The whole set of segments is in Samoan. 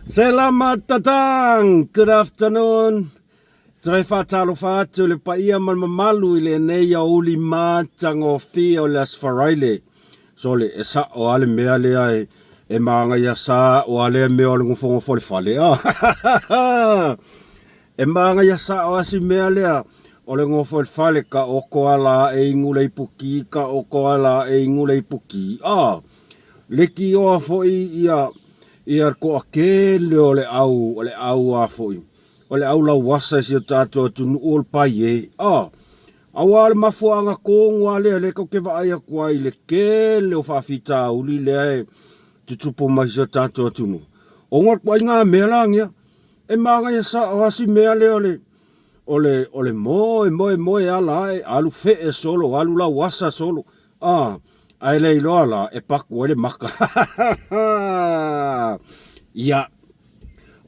Selamat datang! Good afternoon! Toe faatalofa atu i le paia ma le mamalu i lenei aoauli matagofie o le Aso Faraile. Sole, e sa'o a le mea lea e, e magaia sa'o a lea mea o le nofonofo o le fale. Ah! E magaia sa'o a si mea lea o le nofo i le fale, ka oko ala e inu le ipuki, ka oko ala e inu le ipuki. Ah! Lekioa foi ia ia le toatele o le au o le au a foi o le au lauasa i si o tatou atunuu o le paie a auā o le mafuaaga tonu a lea lea tatou te vaai atu ai i le tele o faafitauli lea e tutupu mai i si o tatou atunuu ona o le ituaiga mea la ia e manaia sao a si mea lea o le o le o le moe moe moe ala ae alu fee solo alu lauasa solo A, ae le iloa la e paku ai le maka. Ia,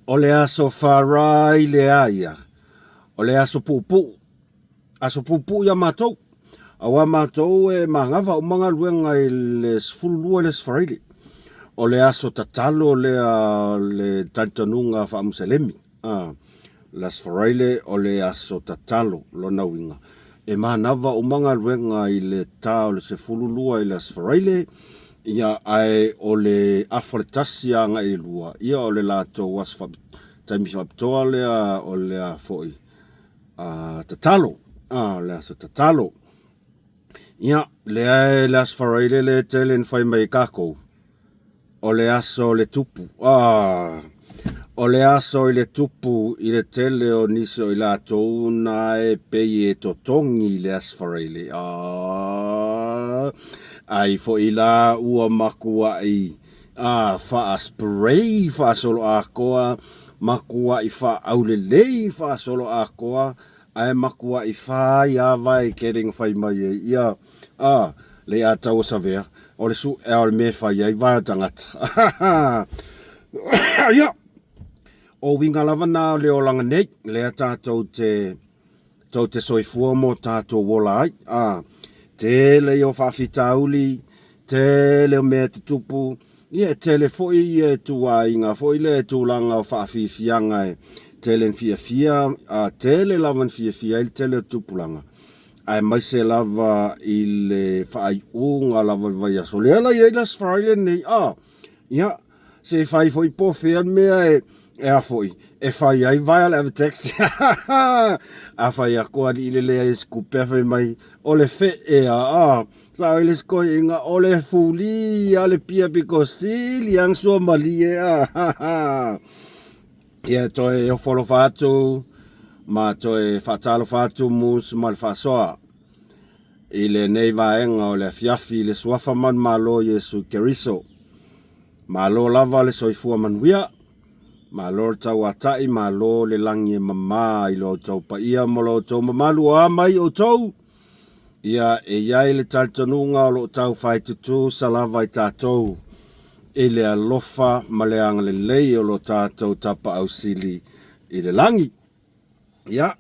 o le aso Faraile a ia, o le aso puupuu, aso puupuu ia matou. Aua matou e manava uma galuega i le 12 i le aso Faraile. O le aso tatalo lea o le talitonuga faa-Muselemi. A, le Aso Faraile o le aso tatalo, lona uiga, e manava uma galuega i le ta o le 12 i le Aso Faraile, ia, ae o le afa o le tasi agai i le lua, ia o le latou aso faapi, taimi faapitoa lea o le a foi, a, tatalo, a, o le aso tatalo. Ia, lea e le Aso Faraile lea e tele na fai mai e kākou, O le aso o le tupu. Ah! O le aso i le tupu i le tele o nisi o i latou na e pei e totogi i le Aso Faraile. Ah! Ai foi la ua makuaʻi ah, faa-spray faasoloatoa, makuaʻi faaulelei faasoloatoa, ae makuaʻi fai a vae tele na fai mai ai. Ia, A, le a tau o Savea, o le suʻea o le mea e fai ai vae o tagata. Ia, o uiga lava na o le olaga nei, lea tatou te, tou te soifua mo tatou ola ai. A, tele ia o faafitauli, tele o mea e tutupu, ia e tele foi ia tuaiga foi lea e tulaga o faafiafiaga e tele na fiafia, a, tele lava na fiafia ai le tele o tupulaga. Aemaise lava i le faaiuga lava o le vaiaso. Lea la e i ai le Aso Faraile lenei, a, ia, se i fai foi po o fea le mea e, e a foi, e fai ai vae a le ave taxi. A fai atu alii le leai o se tupe, a fai mai, o le fee a, a, sao ai le isi toeaina, o le fuli a le pia pito sili lava ona suamalie, a. Ia toe ofo alofa atu ma toe faatalofa atu Mus ma le faasoa i lenei vaega o le afiafi i le Suafa manumalo o Iesu Keriso. Malo lava le soifua manuia, malo le tauatai, malo le lagi e mama i lo outou paia ma lo outou mamalu o a mai outou. Ia, e i ai le talitonuga o lo o tau fai tutusa lava i tatou i le alofa ma le agalelei o lo tatou Tapaau Sili i le lagi. Ia,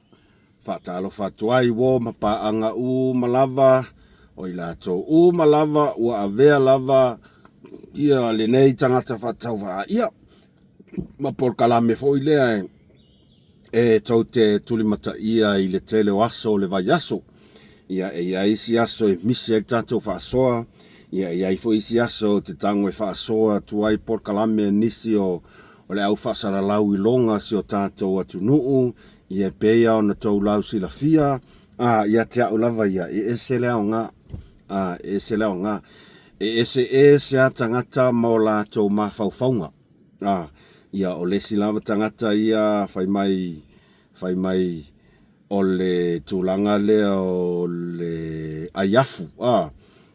faatalofa atu ai uo ma paaga uma lava, o i latou uma lava ua avea lava ia lenei tagata faatauvaa, ia, ma polokalame foi lea e E tou te tulimataia i le tele o aso o le vaiaso. Ia, e i ai isi aso e misi ai le tatou faasoa, ia, e i ai foi isi aso ou te tago e faasoa atu ai polokalame a nisi o, o le au faasalalau iloga a si o tatou atunuu, ia, e pei lava ona tou lausilafia, a, ia te au lava ia, e ese le aoga, a, e ese le aoga. E eseese lava tagata ma o latou mafaufauga. A, ia, o le isi lava tagata ia fai mai, fai mai o le tulaga lea o le aiafu, a,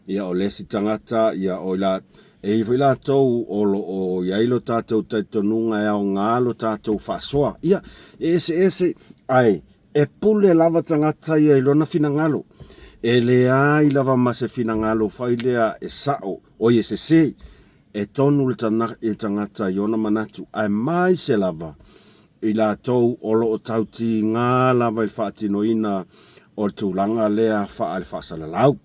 ia, o le isi tagata, ia, o i la, e i ai foi latou o lo o i ai lo tatou talitonuga e aoga lo tatou faasoa. Ia, e eseese, ae e pule lava tagata ia i lona finagalo. E leai lava ma se finagalo fai lea e sao, oi e sese. E tonu le tagata i ona manatu, aemaise lava i latou o lo o tautiga lava i le faatinoina o le tulaga lea faale-faasalalau.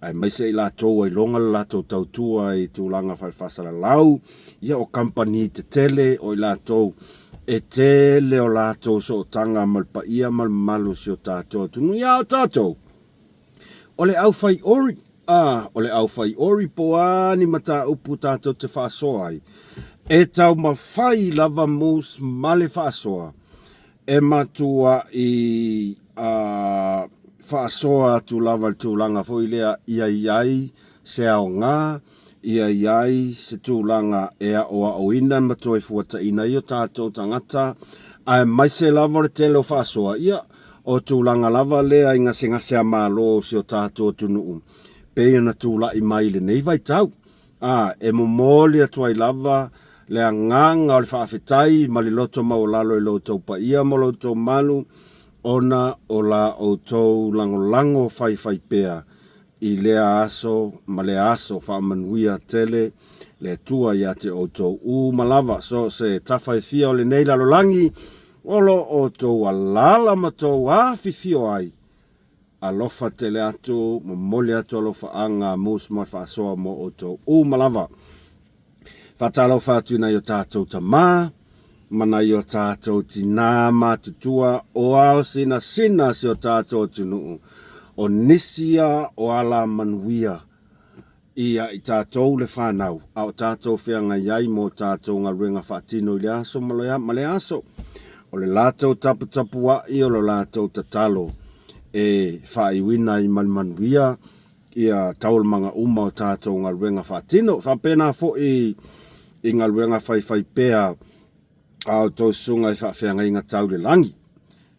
Aemaise i latou ua iloga le latou tautua i tulaga faale-faasalalau, ia o kamupani tetele, o i latou e tele o latou sootaga ma le paia ma le mamalu o si o tatou atunuu. Ia, a o tatou, o le aufai ori, a, o le aufai ori po o a ni mataupu tatou te faasoa ai, e taumafai lava mus ma le faasoa E matua'i faasoa atu lava i le tulaga foi lea ia i ai se aoga, ia i ai se tulaga e aoaoina ma toe fuataina ai o tatou tagata, aemaise lava o le tele o faasoa, ia, o tulaga lava lea i gasegase a Malo o si o tatou atunuu pei ona tulai mai i lenei vaitau. A, e momoli atu ai lava le agaga o le faafetai ma le loto maualalo i lo outou paia ma lo outou malu, ona o la outou lagolago faifaipea i lea aso ma lea aso. Faamanuia tele le Atua ia te outou uma lava, so o se tafa e fia o lenei lalolagi o lo outou alaala ma tou afifio ai. Alofa tele atu, momoli atu alofaaga mus ma le faasoa mo outou uma lava. Faatalofa atu i nai o tatou tama ma nai o tatou tinā matutua o ao sinasina si o tatou atunuu, o nisi ia o alamanuia ia i tatou le fanau, a o tatou feagai ai mo tatou galuega faatino i le aso ma le aso. O le latou taputapua'i o lo latou tatalo e faaiuina ai ma le manuia ia taualumaga uma o tatou galuega faatino. E faapena foi i galuega faifaipea a outou susuga i faafeagaiga tau le lagi.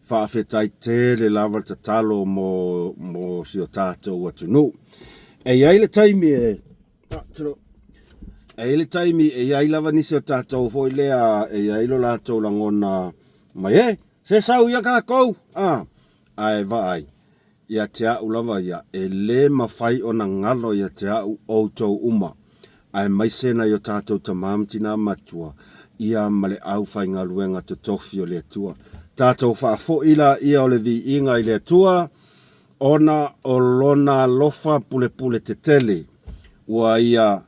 Faafetai tele lava le tatalo mo, mo si o tatou atunuu. E i ai le taimi e, e i ai le taimi e i ai lava nisi o tatou foi lea e i ai lo latou lagona mai, e, se sau ia tatou, a, ae vaai, Ia te a'u lava ia, e lē mafai ona galo ia te a'u outou uma, aemaise nai o tatou tamā ma tinā matua, ia ma le aufaigaluega totofi o le Atua. Tatou faafo'i laia o le viiga i le Atua, ona o Lona alofa pulepule tetele, ua Ia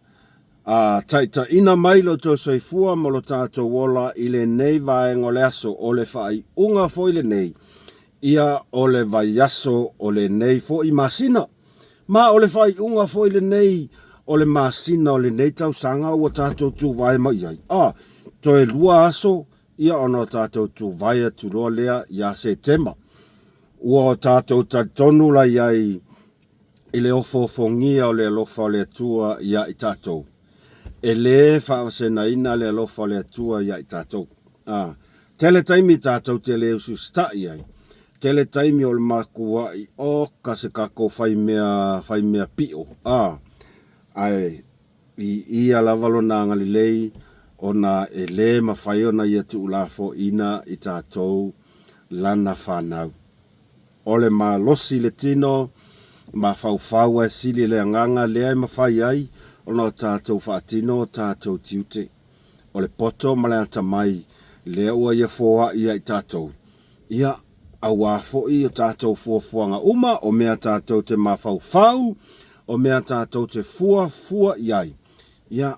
a taitaiina mai lo outou soifua ma lo tatou ola i lenei vaega o le aso, o le faaiuga foi lenei, ia o le vaiaso o lenei foi masina. Ma o le faaiuga foi lenei o le masina o lenei tausaga ua tatou tuvae mai ai. A, toe lua aso ia ona tatou tuvae atu loa lea ia Setema. Ua tatou talitonu la i ai i le ofoofogia o le alofa o le Atua ia i tatou. E lē faavasenaina le alofa o le Atua ia i tatou. A, tele taimi tatou te le usiusita'i ai, tele taimi o le makua'i, oka se tatou faimea, faimea pi'o, a, ae viia lava Lona agalelei ona e lē mafai ona Ia tuulafo'ina i tatou Lana fanau. O le malosi i le tino, mafaufau ae sili le agaga lea e mafai ai ona o tatou faatino o tatou tiute. O le poto ma le atamai lea ua ia foai ia i tatou, ia, auā foi o tatou fuafuaga uma, o mea tatou te mafaufau, o mea tatou te fuafua i ai, ia,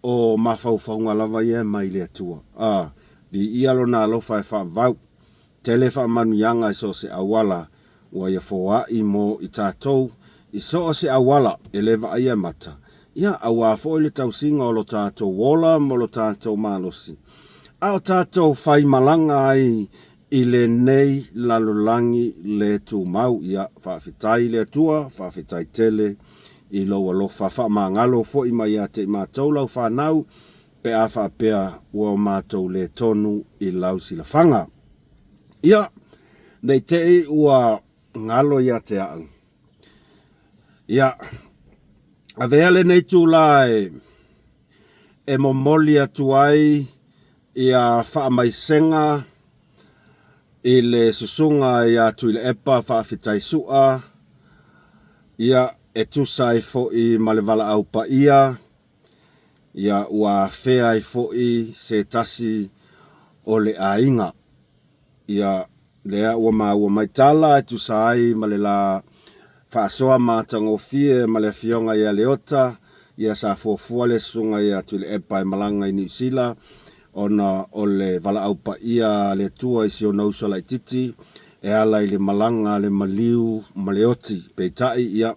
o mafaufauga lava ia e mai le Atua. A, viia Lona alofa e faavavau. Tele faamanuiaga i so o se auala ua ia foai mo i tatou i so o se auala e le vaaia e mata, ia, auā foi le tausiga o lo tatou ola ma lo tatou malosi, a o tatou faimalaga ai i lenei lalolagi le tumau. Ia, faafetai i le Atua, faafetai tele i lou alofa faamagalo foi mai ia te i matou lau fanau, pe a faapea ua matou le tonu i lau silafaga. Ia, ne i te i ua galo ia te a'u. Ia, avea lenei itulā e, e momoli atu ai ia faamaisega i le susuga ia Tuilaepa Faafetai Su'a, ia, e tusa ai foi ma le valaau paia Ia, ua afea ai foi se tasi o le aiga. Ia, lea ua maua mai tala e tusa ai ma le la. faasoa matagofie ma le Afioga ia Leota, ia sa fuafua le Susuga ia Tuilaepa e malaga i Niu Sila ona o le valaau paia a le Atua i si ona uso laitiiti e ala i le malaga a le maliu ma le oti. Peitai, ia,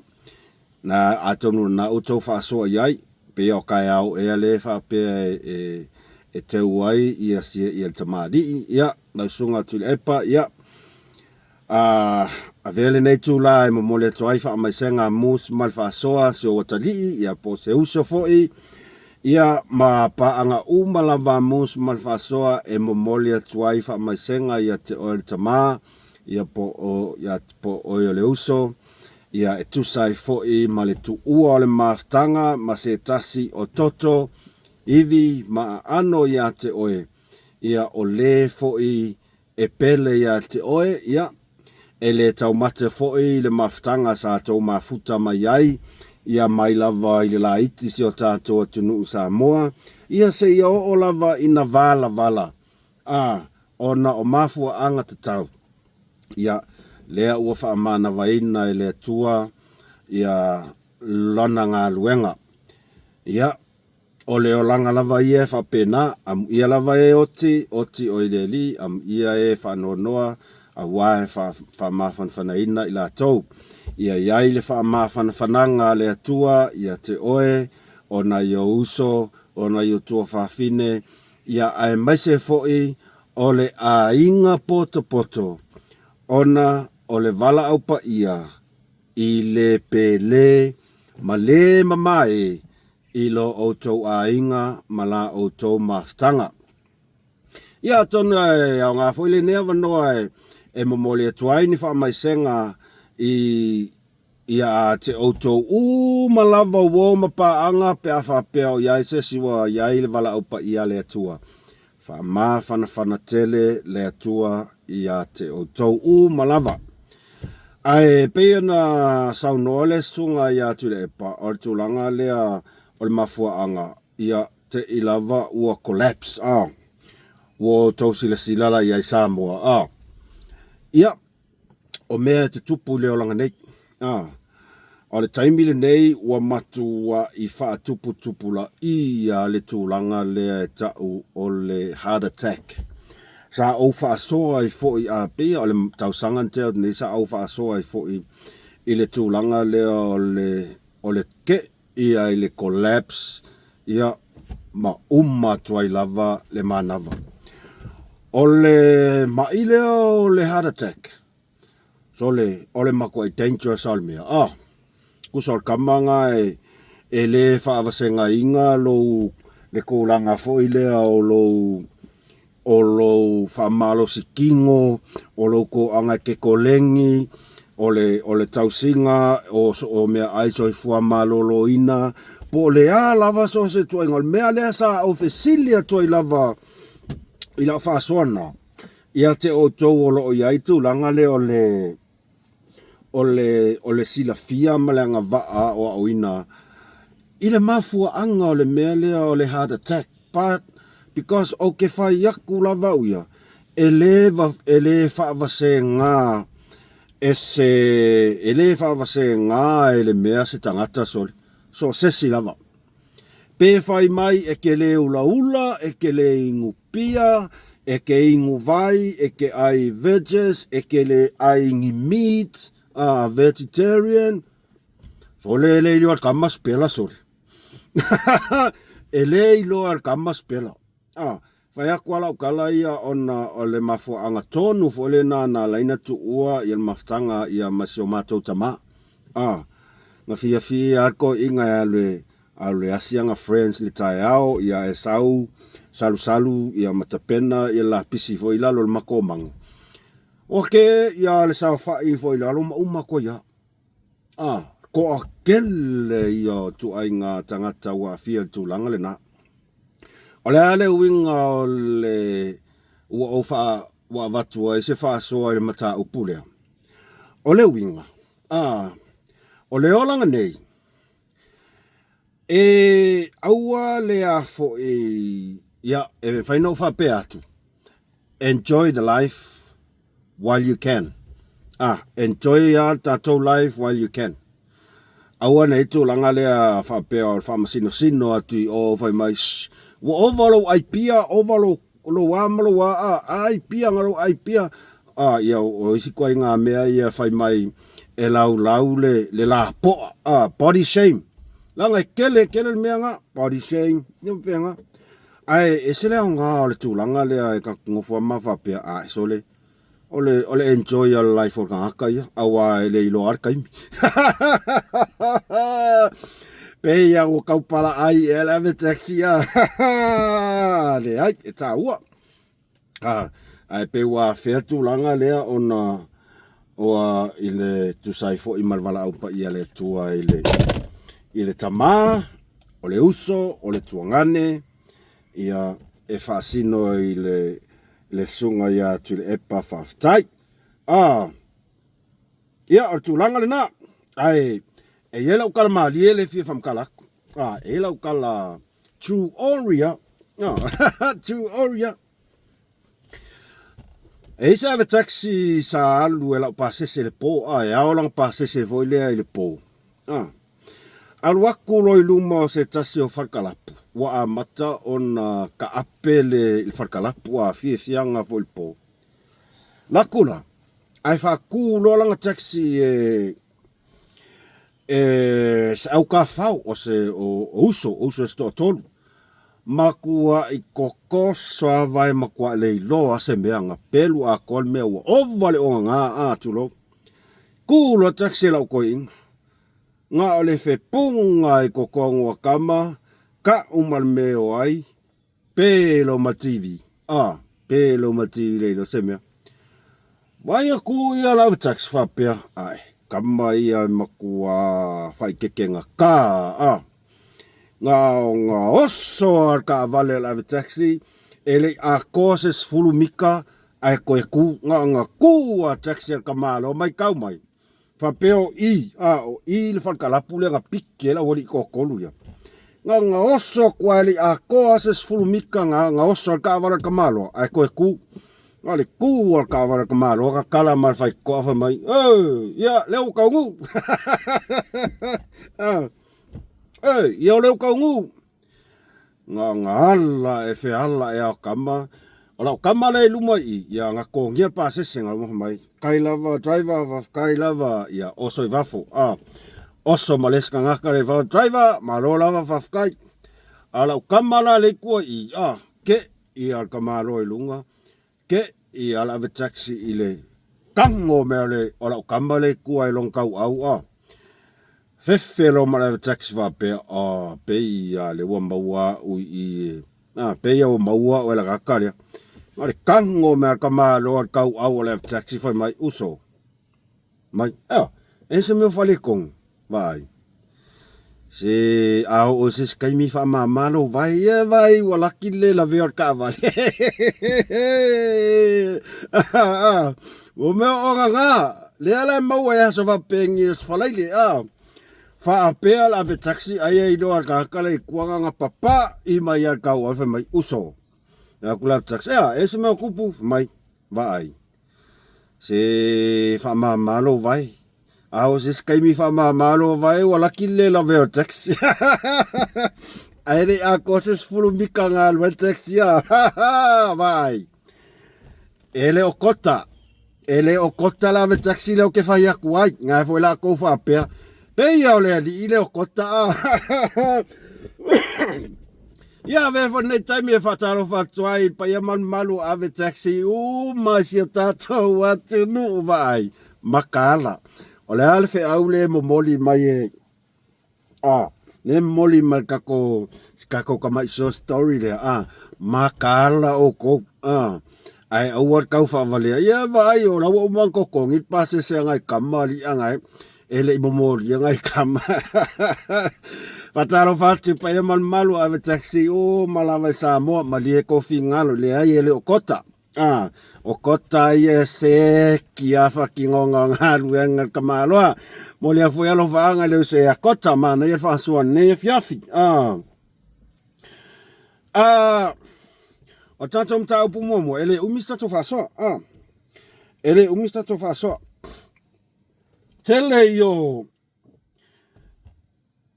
na, atonu o lena ua outou faasoa i ai, pei o taeao ea lea faapea e, e teu ai ia sia ia le tamalii, ia, lau Susuga Tuilaepa, ia, A avea lenei itula e momoli atu ai faamaisega a Moose ma le faasoa si ou atalii, ia po o se uso foi, ia ma paaga uma lava a Moose ma le faasoa e momoli atu ai faamaisega ia te oe le tama, ia po o, ia, po o oe o le uso, ia e tusa ai foi ma le tuua o le mafutaga ma se tasi o toto, ivi ma aano ia te oe, ia o le foi E pele ia te oe, ia, e le taumate foi le mafutaga sa tou mafuta mai ai, ia mai lava i le laiti si o tatou atunuu Samoa, ia seia oo lava ina valavala, a, ona o mafuaaga tatau, ia, lea ua faamanavaina e le Atua, ia, Lana galuega. Ia, O le olaga lava ia e faapena, amuia lava e oti, oti oe i le Alii, amuia e faanoanoa, auā e faamafanafanaina i latou. Ia i ai le faamafanafanaga a le Atua ia te oe, o nai ou uso, o nai ou tuafafine, ia aemaise foi o le aiga potopoto, ona o le valaau paia i le pele ma le mamae i lo outou aiga ma la outou mafutaga. Ia, atonu e aoga foi lenei avanoa e momoli atu ai ni faamaisega i ia te outou uma lava uo ma paaga pe a faapea o i ai se isi ua i ai le valaau paia a le Atua. Faamafanafana tele le Atua ia te outou uma lava. Ae pei ona saunoa le Susuga ia Tuilaepa, o le tulaga lea o le mafuaaga, ia te i lava ua collapse, a. Ua outou silasila la i ai Samoa, a. Ia, o mea e tutupu i le olaga nei. A, o le taimi lenei ua matua'i faatuputupulaia le tulaga lea e ta'u o le heart attack. Sa ou faasoa ai foi, a pei o le tausaga na tea atu nei sa ou faasoa ai foi i le tulaga lea o le, o le te'i ai le collapse, ia, ma uma atu ai lava le manava. O le ma'i lea o le heart attack, Sole, o le matuai dangerous lava o le mea. Ah, tusa o le tama na e, e le faavasegaina lou, le tulaga foi lea o lou, o lou faamalosi tino, o lou toaga e te koleni, o le, o le tausiga o, o meaai soifua maloloina, po o le a lava so o se ituaiga. O le mea lea sa ou fesili atu ai lava i lau faasoa lena, Ia te outou o lo o i ai tulaga lea o le, o le, o le silafia ma le agavaa aoaoina i le mafuaaga o le mea lea o le heart attack, but because ou te fai atu lava au ia, e le, e le faavasega e se, e le faavasega e le mea se tagata sole, so o se isi lava. Pe fai mai e ke le ulaula, e ke le inu pia, e ke inu vai, e ke ai veggies, e ke le ai ni meat, a vegetarian. Sole e le iloa le kama spela sole. E le iloa le kama spela. A, fai atu a lau tala ia ona o le mafuaaga tonu foi lena na ala ai na tuua ia le mafutaga ia ma si o matou tama. A, na fiafia a le toeaina e alu e alu e asi ana friends i le taeao ia e sau salusalu ia ma tapena ia le lapisi foi i lalo o le matou mago. Ua ke ia le saofai foi i lalo ma uma atu ai a. A, toatele ia o ituaiga tagata ua aafia i le tulaga lena. O le a le uiga o le ua ou faa, ua avatu ai se faasoa i le mataupu lea? O le uiga, a, o le olaga nei, e aua le a foi, ia, e mafai ona ou faapea atu, enjoy the life while you can. Ah, enjoy a tatou life while you can. Aua nei tulaga lea faapea o le faamasinosino atu i o fai mai, shh, ua ova lou ai pia, ova lou, lou a ma lou a, a, ai pia nga lou ai pia. A, ia, o isi koaiga mea ia fai mai e laulau le, le lapoa, a, body shame. Leaga e kele, kele le mea nga, body shame, ia pea nga. Ae ese le aoga o le tulaga lea e ka nofo ma faapea, a, e sole, O le, o le enjoy o le life o le tagata ia, aua e le iloa le taimi. Pei ia ua tau palaai ea le ave taxi a. Leai, e taua. Ah, ae pei ua afea tulaga lea ona ua i le tusa ai foi ma le valaau paia a le Atua i le, i le tamā, o le uso, o le tuagane, ia e faasino i le le susuga ia Tuilaepa faafetai. Ah, ia o le tulaga lena. Ae e i ai lau tala malie le fia faamatala atu. Ah, e i ai lau tala true oria. Ah, true oria. E i se ave taxi sa alu e lau pasese le po, ah, e ao lana pasese foi lea i le po. Ah. Alu atu loa i luma o se tasi o falekalapu, ua amata ona taape le falekalapu a fiafiaga foi i le po. Laku la, ae faatu loa lana taxi e e se aukafao o se o uso, o uso e se toatolu. Matuai kokoso lava e matuai le iloa se mea na pelu atoa le mea ua ova le ogaga a tulou. Tu loa taxi e lau toeaina. Na o le fepuga i totonu o tama, ka'u ma le mea o ai, pe lo ma TV, a, pe lo ma TV le iloa se mea. Vai atu ia lau tax faapea, ae, kama ia e matua faaikekega ka, a. Na o na oso a le taavale o le ave taxi, e le i atoa se 10 mita ae toe tu, na o na tu a taxi a le tamaloa maitau mai. Faapea o i, a, o i le falekalapu lea na piki ai le aualii toatolu ia. Na na oso atu lava e le i atoa se 10 mita na na oso ai le taavale a le tamaloa ae toe tu. Na o le tu a le taavale a le tamaloa tatala mai le faitotoa fai mai, Ee, ia, lea ua taunuu. Ee, ia o lea ua taunuu. Na na ala e feala ea o tama. O lau tama lea i luma i i, ia na totogia le pasese na uma mai. Kai lava driver, faafetai lava, ia oso i fafo. Ah, oso ma le isi tagata lea i fafo, driver, malo lava faafetai. A o lau tama la lea i tua i i, ah, ke ia le tamaloa i luga, ke ia le ave taxi i le tago mea o le o lau tama lea i tua i lona tauau a fefe loa ma le ave taxi faapea a pei a lea ua maua au i i a pei a ua maua au e le tagata lea na o le tago mea a le tamaloa le tauau o le ave taxi fai mai uso mai ea e se mea o faaletonu Vaai. Se a oo i se isi taimi faamama lou vae, ia vaai ua laki le lavea o le taavale. Ua mea o gaga, lea la e maua i aso faapeni aso falaile, a. Faapea le ave taxi ai e iloa le tagata le i tua gaga papa i mai ia le tau fai mai, uso. Lea aku le ave taxi, ea, e se mea o tupu, fai mai, vaai. Se faamama lou vae. A o se isi taimi faamama lou vae ua laki le lavea o le taxi. Ae le i atoa se 10 mita na alu ai le taxi a. Vaai. E le o kota. E le o kota le ave taxi lea ou te fai atu ai. Nga foi latou faapea. Pei o le alii le o kota a. Ia avea foi lenei taimi e faatalofa atu ai i le paia malumalu o ave taxi uma i si o tatou atunuu vaai makaala. O le a le feau le momoli mai e a le momoli mai le tatou si tatou tamai short story lea a makaala outou a ae aua le tau faavalea ia vaai o la ua uma ona totogi le pasese a nai tama alii a nai E le i momolia ngai kama. Faatalofa atu i paia malumalu ave taxi uma lava i Samoa, malie kou fingalo, leai e le o kota. Ah, o kota ia e seki a whakinoga o galuega le tamaloa. Momoli atu foi alofaaga i le uso ia Kota, manaia le faasoa nei afiafi. Ah. Ah, o tatou mataupu muamua, e le umi se tatou faasoa. Ah. E le umi se tatou faasoa. Tele ia o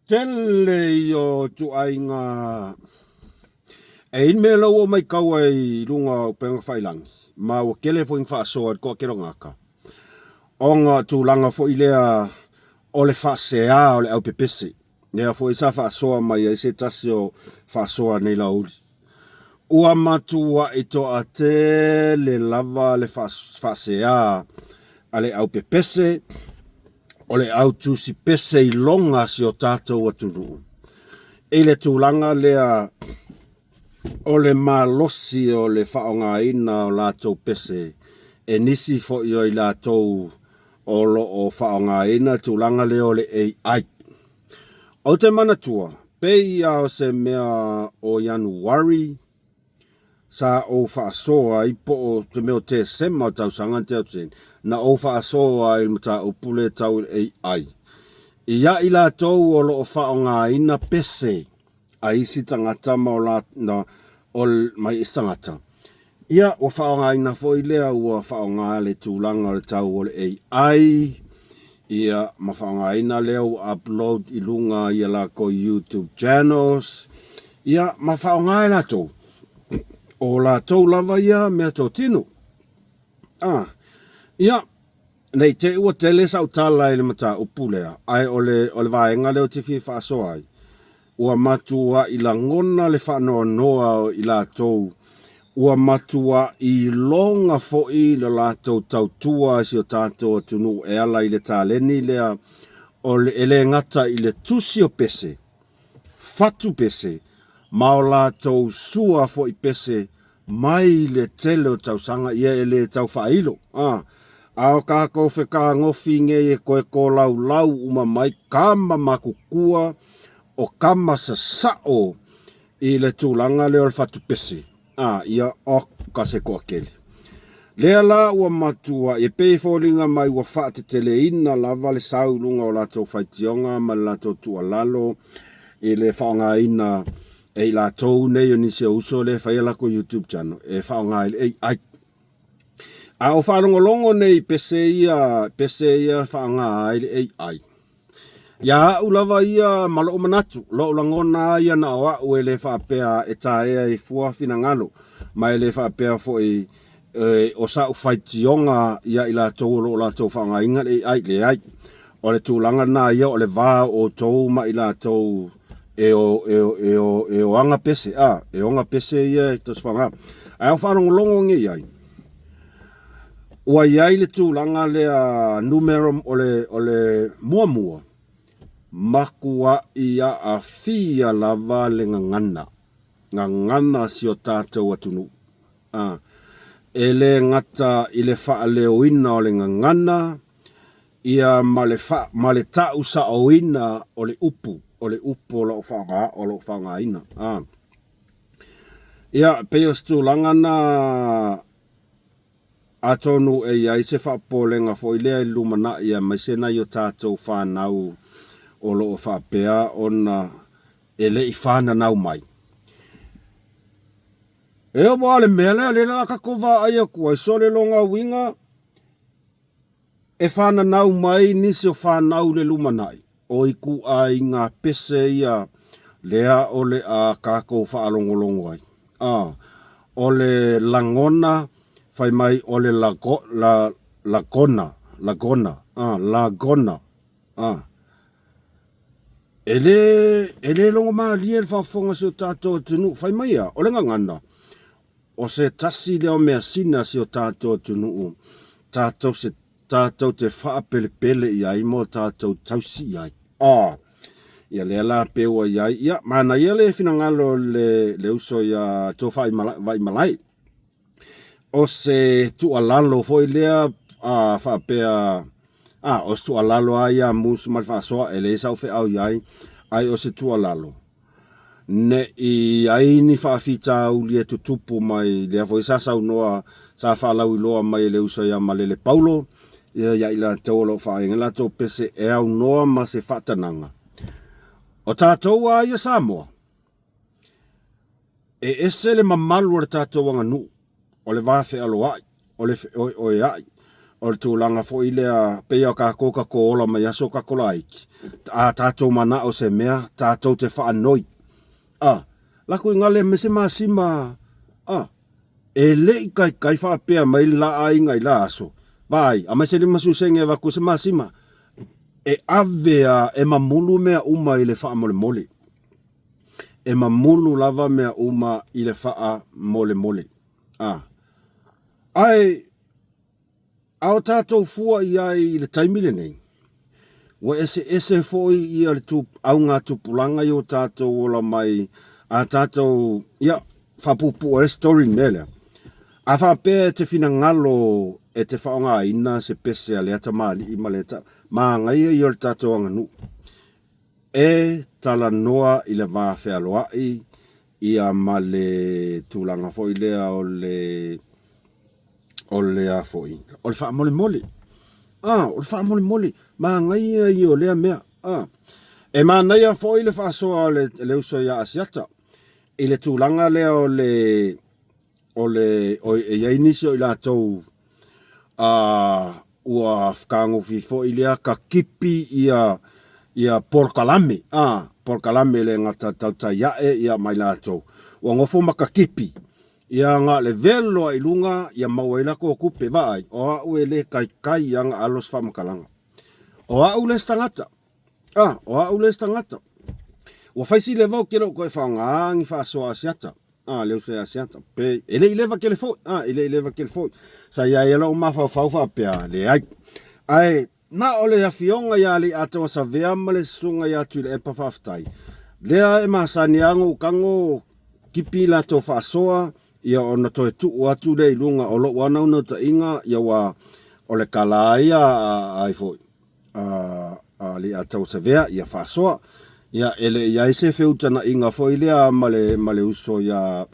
tele ia o ituaiga e i ai mea la ua ou matau ai i luga o upega tafailagi ma ua tele foi ina faasoa i le toatelogata ona o tulaga foi lea o le faasea o le aupepese. Lea foi sa faasoa mai ai se tasi o faasoa nei Laauli. Ua matuai toatele lava le faasea a le aupepese o le au tusi pese i loga a si o tatou atunuu i le tulaga lea o le malosi o le faaaogaina o latou pese e nisi foi o i latou o lo o faaaogaina le tulaga lea o le AI. Ou te manatua, pei ia o se mea o Ianuari sa ou faasoa ai po o se mea o Tesema o le tausaga na tea atu nei, na ou faasoa ai i le mataupu lea tau i le AI. Ia i latou o lo o faaaogaina pese a isi tagata ma o la, na, o, mai isi tagata. Ia, ua faaaogaina foi lea, ua faaaoga le tulaga o le tau o le AI, ia, ma faaaogaina lea ua upload i luga i a lakou YouTube channels, ia, ma faaaoga e latou. O latou lava ia meatotino. Ah, ia, Ne i te i ua tele sau tala i le mataupu lea, ae o le, o le vaega lea ou te fia faasoa ai, ua matuai lagona le faanoanoa o i latou, ua matuai iloga foi le latou tautua i si o tatou atunuu e ala i le taleni lea o le, e le gata i le tusi o pese, fatu pese, ma o latou sua foi pese mai le tele o tausaga ia e le tau faailo a a o tatou fetagofi nei e toe tolaulau uma mai tama matutua o tama sasao i le tulaga lea o le fatu pese a ia oka se toatele. Lea la ua matua e pei e foliga mai ua faateteleina lava le sau i luga o latou faitioga ma le latou tuualalo i le faaaogaina e i latou nei o nisi o uso lea e fai a latou YouTube channel e faaaoga i le AI. A o faalogologo nei i pese ia, pese ia e faaaoga ai le AI. Ia a'u lava ia ma lo'u manatu, lo'u lagona a ia na o a'u e le faapea e taea i fua finagalo, ma e le faapea foi e, o sa'u faitioga ia i latou o lo o latou faaaogaina le AI. Leai. O le tulaga lena ia o le va o outou ma i latou e o, e o, e o, e o aga pese, a, e oga pese ia e tou te faaaoga. Ae o faalogologo nei ai, Ua i ai le tulaga lea numera o le, o le muamua, matuai aafia lava le gagana, gagana a si o tatou atunuu. A, e le gata i le faaleoina o le gagana, ia ma le fa, ma le ta'usaoina o le upu, o le upu o lo o faaaoga, o lo o faaaogaina. A, ia, e pei o se tulaga na Atonu e i ai se faapopolega foi lea i le lumanai aemaise nai o tatou fanau o lo o faapea ona e le i fananau mai. E aua o le mea lea, lea la tatou vaai atu ai, sole lona uiga, E fananau mai nisi o fanau i le lumanai, o ituaiga pese ia lea o le a tatou faalogologo ai. A, o le lagona, fai mai o le lago, la, lagona, lagona, a, lagona, a. E le, e le logomalie le faafofoga a si o tatou atunuu, fai mai a, o le gagana, O se tasi lea o measina a si o tatou atunuu tatou se tatou te faapelepele i ai ma o tatou tausi i ai. A, ia lea la pei ua i ai, ia, manaia le finagalo o le, le uso ia Tofaimalae. O se tuualalo foi lea a, faapea, a, o se tuualalo lava ia a Moose ma le faasoa, e leai sau feau i ai, ae o se tuualalo. Ne i ai ni faafitauli e tutupu mai, lea foi sa saunoa, sa faalauiloa mai e le uso ia Malele Paulo, ia ia i latou o lo o faaaiga latou pese e aunoa ma se faatanaga. O tatou a ia Samoa, e ese le mamalu o le tatou aganuu, o le va fealoai, o le feoeoeai. O le tulaga foi lea, pei o tatou tatou ola mai aso tatou laiti, a tatou manao se mea, tatou te faanoi. A, lako i gale me se masima, a, e le i taitai faapea mai le la aiga i la aso, vaai, aumai se 50 sene e avatu se masima. E ave a, e mamulu mea uma i le faamolemole. E mamulu lava mea uma i le faamolemole. A, ae A o tatou fua i ai i le taimi lenei, ua eseese foi ia le augatupulaga i o tatou ola mai a tatou, ia, faapuupuu ai le story i le mea lea. A faapea e te finagalo e te faaaogaina se pese a lea tamalii ma lea ta, manaia ia o le tatou aganuu. E talanoa i le va fealoai ia ma le tulaga foi lea o le o le a foi, o le faamolemole. Ah, o le faamolemole, manaia ia o lea mea. Ah. E manaia foi le faasoa o le, le uso ia Asiata i le tulaga lea o le o le o, e i ai nisi o i latou a ua fetagofi foi lea takipi ia ia polokalame a polokalame le gata tautai ae ia mai latou ua nofo ma takipi ia na o le velo a i luga ia maua ai latou tupe vaai o au e le taitai ia na alo se faamatalaga o au le isi tagata a o au le isi tagata ua fai si leva ou te le o toe faaaoga ni faasoa Asiata A, le uso ia Asiata, pe, e le i leva tele foi, a, e le i leva tele foi. Sa i ai lou mafaufau faapea, leai. Ae, na o le afioga ia Alii-atoa-Savea ma le susuga ia Tuilaepa faafetai, lea e masani lava ona ou tago kipi latou faasoa, ia ona toe tuu atu lea i luga o lou lava naunautaiga, ia ua, o le tala ia a, ai foi, a Alii-atoa-Savea, ia faasoa. Ia, e le i ai se feutagaiga foi lea ma le, ma le uso ia,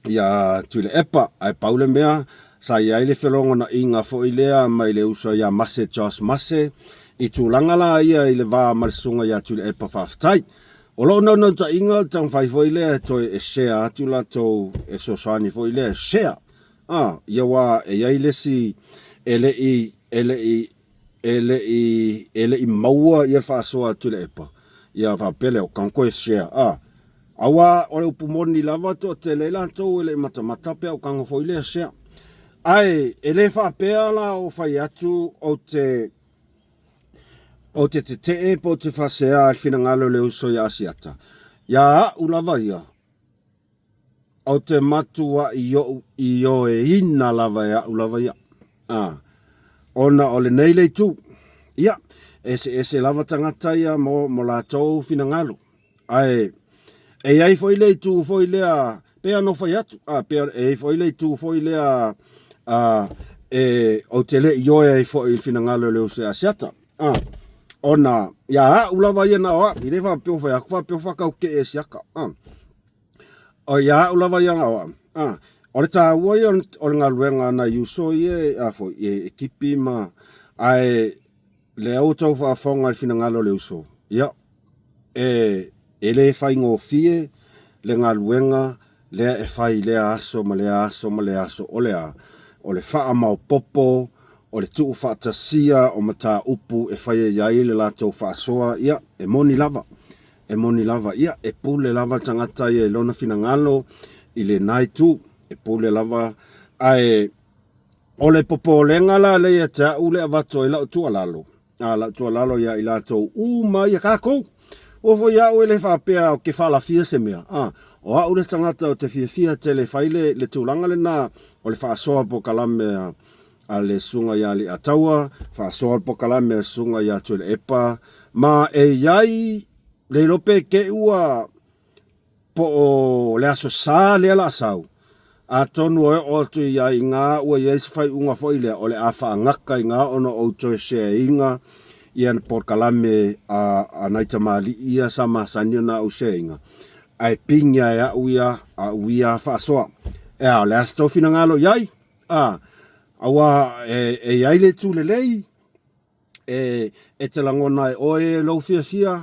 ia Tuilaepa, ae pau le mea, sa i ai le felogonaiga foi lea mai le uso ia Mase Josh Mase, i tulaga la ia i le va ma le susuga ia Tuilaepa faafetai. O lou naunautaiga o le taumafai foi lea e toe e share atu latou, e fesoasoani foi lea e share. A, ia aua e i ai le isi e le i, e le i, e le i, e le i maua ia le faasoa a Tuilaepa, ia faapea lea, o tago e share, a. Aua o le upu moni lava, toatele ai latou e le i matamata pe a ou tago foi lea share. Ae e le faapea la o fai atu ou te, ou te tetee po ou te faasea i le finagalo o le uso ia Asiata. Ia au lava ia, Ou te matuaʻi oʻu ioeina lava e aʻu lava ia. A, ona o lenei le itu. Ia, eseese lava tagata ia mo, mo latou finagalo. Ae, e i ai foi le itu foi lea, pei ona ou fai atu, a, pei, e i ai foi le itu foi lea, a, e, ou te le ioe ai foi i le finagalo o le uso ia Asiata. A, ona, ia aʻu lava ia na o aʻu, i le faapea ua fai atu, faapea ua faatauteʻe e Asiata. A. O ia au lava ia o au. A, o le taua ia o le galuega a nai uso ia e, a foi, e, e kipi ma, ae lea ua tou faafofoga i le finagalo o le uso, ia, e, e le faigofie le galuega lea e fai i lea aso ma lea aso ma lea aso, o le a? O le faamaopopo, o le tuufaatasia o mataupu e fai ai le latou faasoa, ia, e moni lava. E moni lava, ia, e pule lava le tagata ia i lona finagalo i lena itu, e pule lava, ae o le popolega la lea ia te au le avatu ai lau tuualalo, a lau tuualalo ia i latou uma ia tatou. Ua foi au e le faapea ou te faalafia se mea, a, o au le tagata ou te fiafia tele e fai le, le tulaga lena o le faasoa polokalame a, a le Susuga ia Aliiataua, faasoa le polokalame a le Susuga ia Tuilaepa, ma e i ai le iloa pe te i ua po o le Aso Sa lea la sau, atonu e oo atu i ai ina ua i ai se faaiuga foi lea o le a faagata i ina ona o outou share ina ia na polokalame a, a nai tamalii ia sa masani ona ou share ina, ae pigia e au ia, au ia faasoa. Ea, o le a se tou finagalo i ai? A, aua e, e i ai le itu lelei, e, e te lagona ai oe lou fiafia,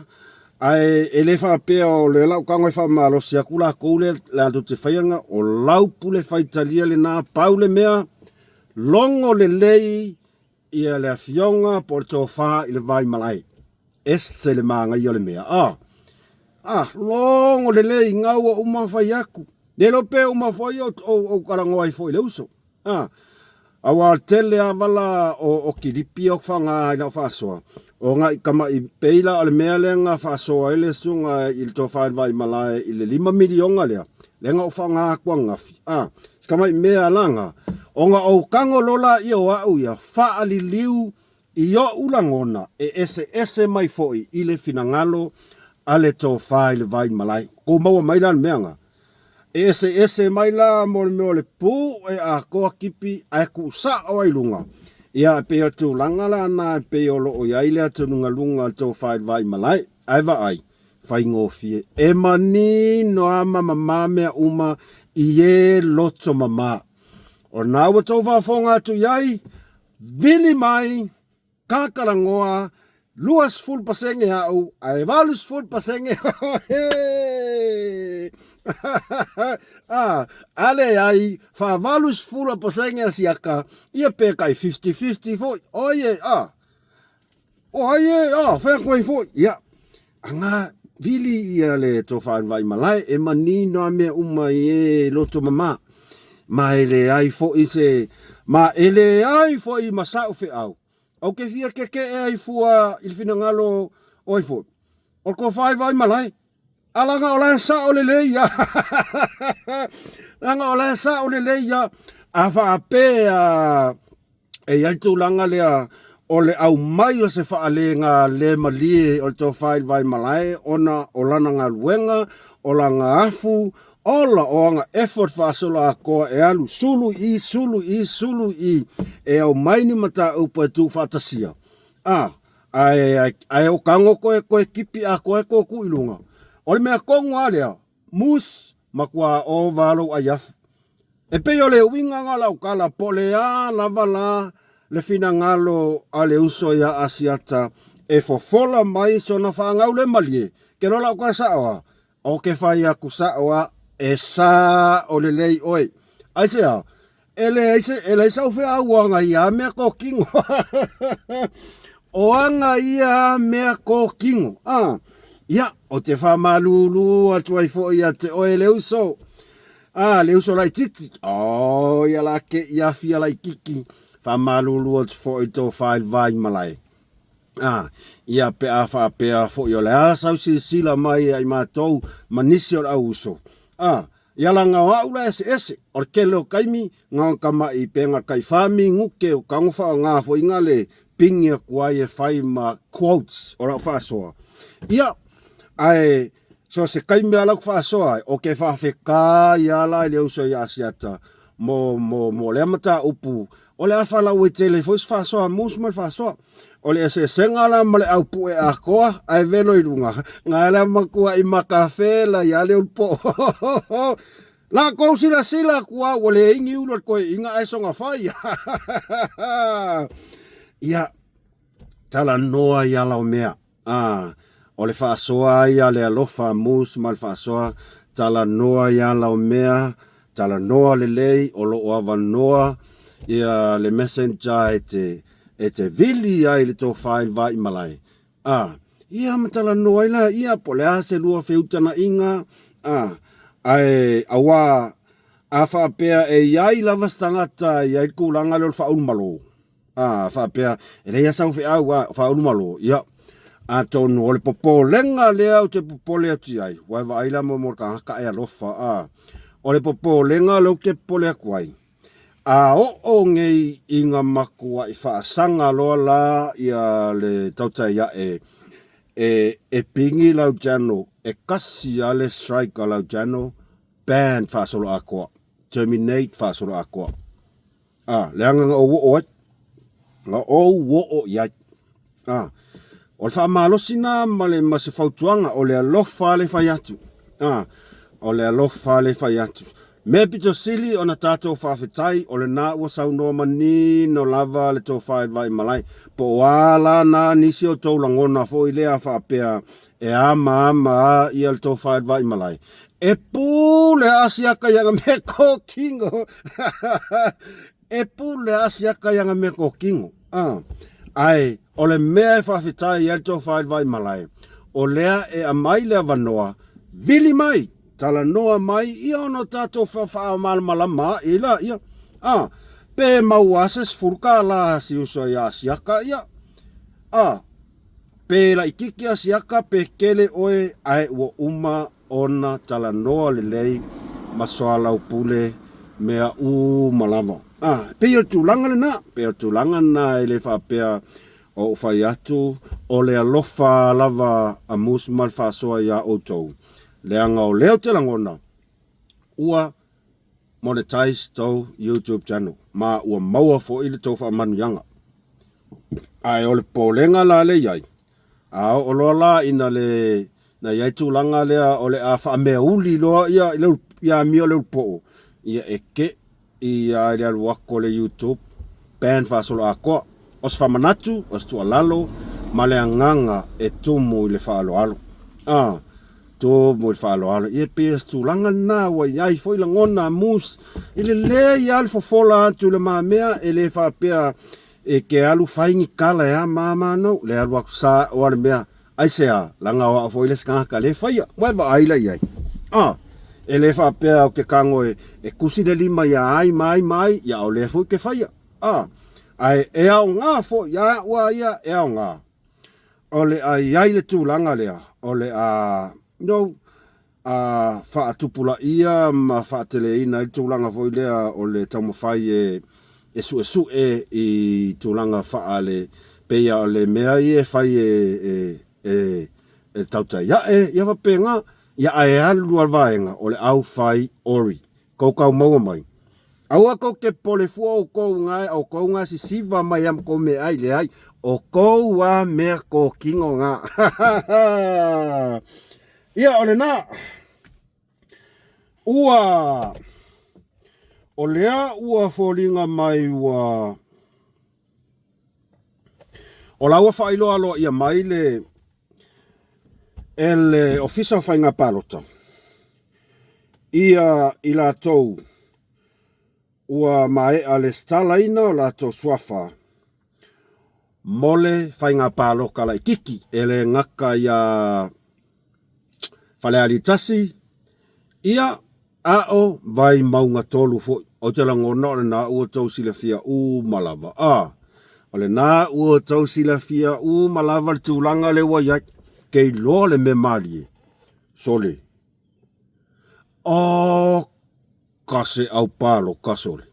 ae e le faapea o le lau tago e faamalosi atu latou lea latou te faia na, o lau pule faitalia lena, pau le mea, Logo lelei ia le afioga po o le tofa i le Vaimalae. Ese le manaia o le mea. Ah, ah, logo lelei gau ua uma fai atu. Le iloa pe uma foi o ou talanoa ai foi i le uso. Ah, aua o le tele lava la o kilipi ia ou faaaoga i lau faasoa, ona i tamai pei la o le mea lea na faasoa ai le susuga i le Tofa i le Vaimalae i le $5 miliona lea, lea na ou faaaoga atu ananafi. Ah, si tamai mea la na, ona ou tago loa laia o au ia faaliliu i oʻu lagona e eseese mai foi i le finagalo a le Tofa i le Vaimalae. Tou maua mai la le mea na? E eseese mai la mo le mea o le pu e atoa kipi ae tuu sao ai i luga. Ia, e pei o le tulaga la na e pei o lo o i ai le atugaluga o le Tofa i le Vaimalae. Ae vaai, faigofie. E manino lava ma mama mea uma i e loto mama. O lena ua tou faafofoga atu i ai, vili mai, tatalanoa, 20% au ae 80% oe! A, a leai, fa 80% a siaka, ia pe tai fifty-fifty foi. Oi e, a, o ai e, a, fai atu ai foi. Ia, aga vili ia le tofa i le Vaimalae, e manino a mea uma i e loto mama. Ma e leai foi se, ma e leai foi ma sa'u feau, Ou te fia kekeʻe ai fua i le finagalo o ai foi, o le tofa i Vaimalae. A leaga o la e sao lelei ia. Leaga o la e sao lelei ia. A faapea e i ai le tulaga lea o le aumai o se faalega le malie o le tofa i le Vaimalae ona o lana galuega, o lana afu, Ola o ana effort faasoloatoa e alu sulu i sulu i sulu i e aumai ni mataupu e tuufaatasia, a, ae, ae o tago koe koe kipi atoa e koe tuu i luga. O le mea tonu lava lea, moose, matua ova lou ai afu. E pei o le uiga na o lau tala, po o le a lava la le finagalo a le uso ia Asiata e fofola mai sona fanau le malie, ke loa lau tala sao a, Ou te fai atu sao a, e sao lelei oe. Aisea? E leai se, e leai sau feau o aga ia a mea kōkino. O aga ia a mea kōkino. A, ia, o te whamalūlū atu ai foi ia te oe le uso. A, le uso laititi. O, ia la ke i awhia laititi. Whamalūlū atu foi tō whail vai malae. Ā, ia pe a faapea foi o le a sau silasila mai ia i matou ma nisi o le au uso. Ā, ia laga o a'u la eseese, o le tele o taimi, na o tama'i pe na tai wha minute o tago whaoga foi na le pingi atu ai e whai ma quotes o la'u faasoa. Ia, ae so se taimi a lau faasoa ai, o ke faafetai ia la i le uso ia Asiata mo, mo, mo lea mataupu O le afa lauaitele foi se faasoa mus ma le faasoa. O le eseesega la ma le au pue atoa ae velo i luga, na la matuaʻi makafela ia le ulupo. La kou silasila atu au ua leai ni ulu a le toeaina ae soga fai. Ia, talanoa i ala o mea. A, o le faasoa ai a le alofa Mus ma le faasoa, talanoa i ala o mea, talanoa lelei, o lo o avanoa ia le messenger e te, e te vili ai le tofa i le vaimalae. A, ia ma talanoa ai la ia, po o le a se lua feutagaiga, a, ae auā, a faapea e i ai lava se tagata e i ai le tulaga lea o le faaulumalo, A faapea, e leai lava sau feau, a, faaulumalo, ia, atonu o le popolega lea ou te popole atu i ai, ua e vaai la mo le tagata e alofa, a, o le popolega lea ou te popole atu ai, a oo nei ina matuai faasaga loa la ia le tautai ae e, e pigi lau channel, e kasi lava le strike a lau channel, ban faasoloatoa, terminate faasoloatoa. A, leaga na ou oo ai. Na ou oo i ai. A, o le faamalosi na ma le ma se fautuaga, o le alofa le fai atu. A, o le alofa le fai atu. Mea pito sili ona tatou faafetai, o lena ua saunoa manino lava le tofa i le Vaimalae. Po o a la na nisi o tou lagona foi lea faapea e amaama a ia le tofa i le Vaimalae. E pule a asiaka i ana mea kokino. E pule a asiaka i ana mea kokino. A, ae o le mea e faafetai ai le tofa i le Vaimalae, o lea e aumai le avanoa, vili mai, talanoa mai, ia ona o tatou faamalamalama a'i laia. A, pe maua lava se $10 a si uso ia Asiaka, ia. A, pe laitiiti Asiaka pe tele oe, ae ua uma ona talanoa lelei ma soalaupule mea uma lava. A, e pei o le tulaga lena, e pei o le tulaga lena e le faapea o ou fai atu, o le alofa lava a Mus ma le faasoa iā outou, leaga o lea ou te lagona, ua monetize tou YouTube channel, ma ua maua foi le tou faamanuiaga. Ae o le popolega la lea i ai, A oo loa la ina le na i ai tulaga lea o le a faameauli loa ia i le ia amio le ulupoo, ia e te i a i le alu atu o le YouTube ban faasoloatoa. O se faamanatu, o se tuualalo ma le agaga e tumu i le faaaloalo. A, tumu i le faaaloalo. Ia e pei o se tulaga lena ua i ai foi lagona a Moose i le leai lava le fofola atu i le mamea e le faapea E te alu fai ni tala e a ma ma nou, le alu atu sa o ale mea, aisea, laga o au foi le isi tagata le faia, ua e vaai la i ai. A, e le faapea ou te tago e, e tusi le lima ia ai ma ai ma ai, ia o lea foi ou te faia. A, ae e aoga foi ia au a ia, e aoga. O le a i ai le tulaga lea, o le a, nou, a faatupulaia ma faateleina ai le tulaga foi lea o le taumafai e e suesue i tulaga faale pei o le mea ia e fai e e e e tautai ae ia faapena ia ae alu lava le vaega o le au fai ori kou kau maua mai. Aua kou te popole fua oukou nga oukou nga sisiva mai a ma kou meaai, leai, o kou a mea kokino nga. Ia, o lena. Ua, o lea ua foliga mai ua, o la ua faailoa aloaia mai le, e le Ofisa o Faiga Palota, ia i latou ua maea lesitalaina o latou suafa mo le faiga palota laitiiti, e le gata iā Falealili 1, ia, a o Vaimauga 3 foi. Ou te lagona o lena ua outou silafia uma lava. A, o lena ua outou silafia uma lava le tulaga lea ua i ai. Ke iloa le mea malie, sole. O ka se au paloka sole.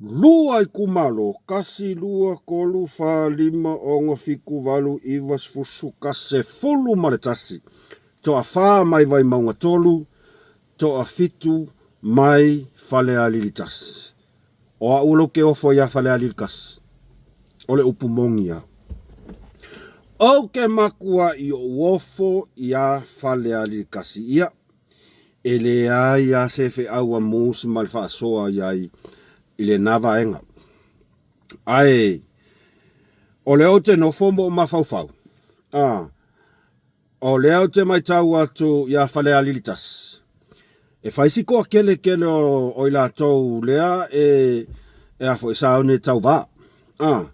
Lua itumalo, 1, 2, 3, 4, 5, 6, 7, 8, 9, 10, 11. Toafa mai Vaimauga 3, toafitu mai Falealili 1. O au lou ke ofo iā Falealili 1. O le upu moni ia. Ou ke makua i oʻu ofo iā Falealili 1 ia. E leai a se feau a Mose ma le faasoa i ai i lena vaega. Ae o lea ou te nofo ma ou mafaufau, a, o lea ou te matau atu iā Falealili 1, e fai si toatele tele o, o i latou lea e, e a foi, sauni e tauva. A,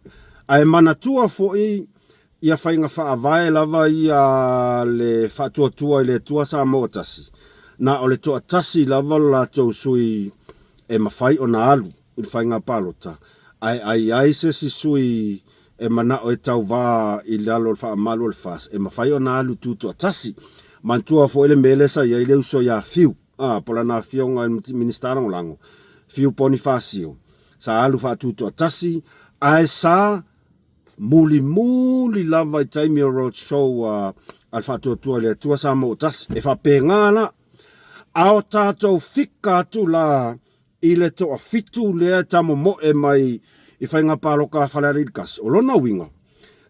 ae manatua foi Ia faiga faavae lava ia a le Faatuatua i le Atua Samoa Tasi, na o le toatasi lava lo latou sui e mafai ona alu i le faiga palota, ae a i ai se isi sui e manao e tauva i lalo o le faamalu o le FAST, e mafai ona alu tutoatasi. Manatua foi le mea lea sa i ai le uso ia Fiu, a, po o lana afioga i le Minisita Lagolago, Fiu Ponifasio, sa alu faatutoatasi, ae sa mulimuli lava i taimi o road show a le Faatuatua i le Atua Samoa Tasi. E faapena la, a o tatou fika atu la i le toafitu lea e tamomoe mai i faiga palota a Falealili 1, o lona uiga,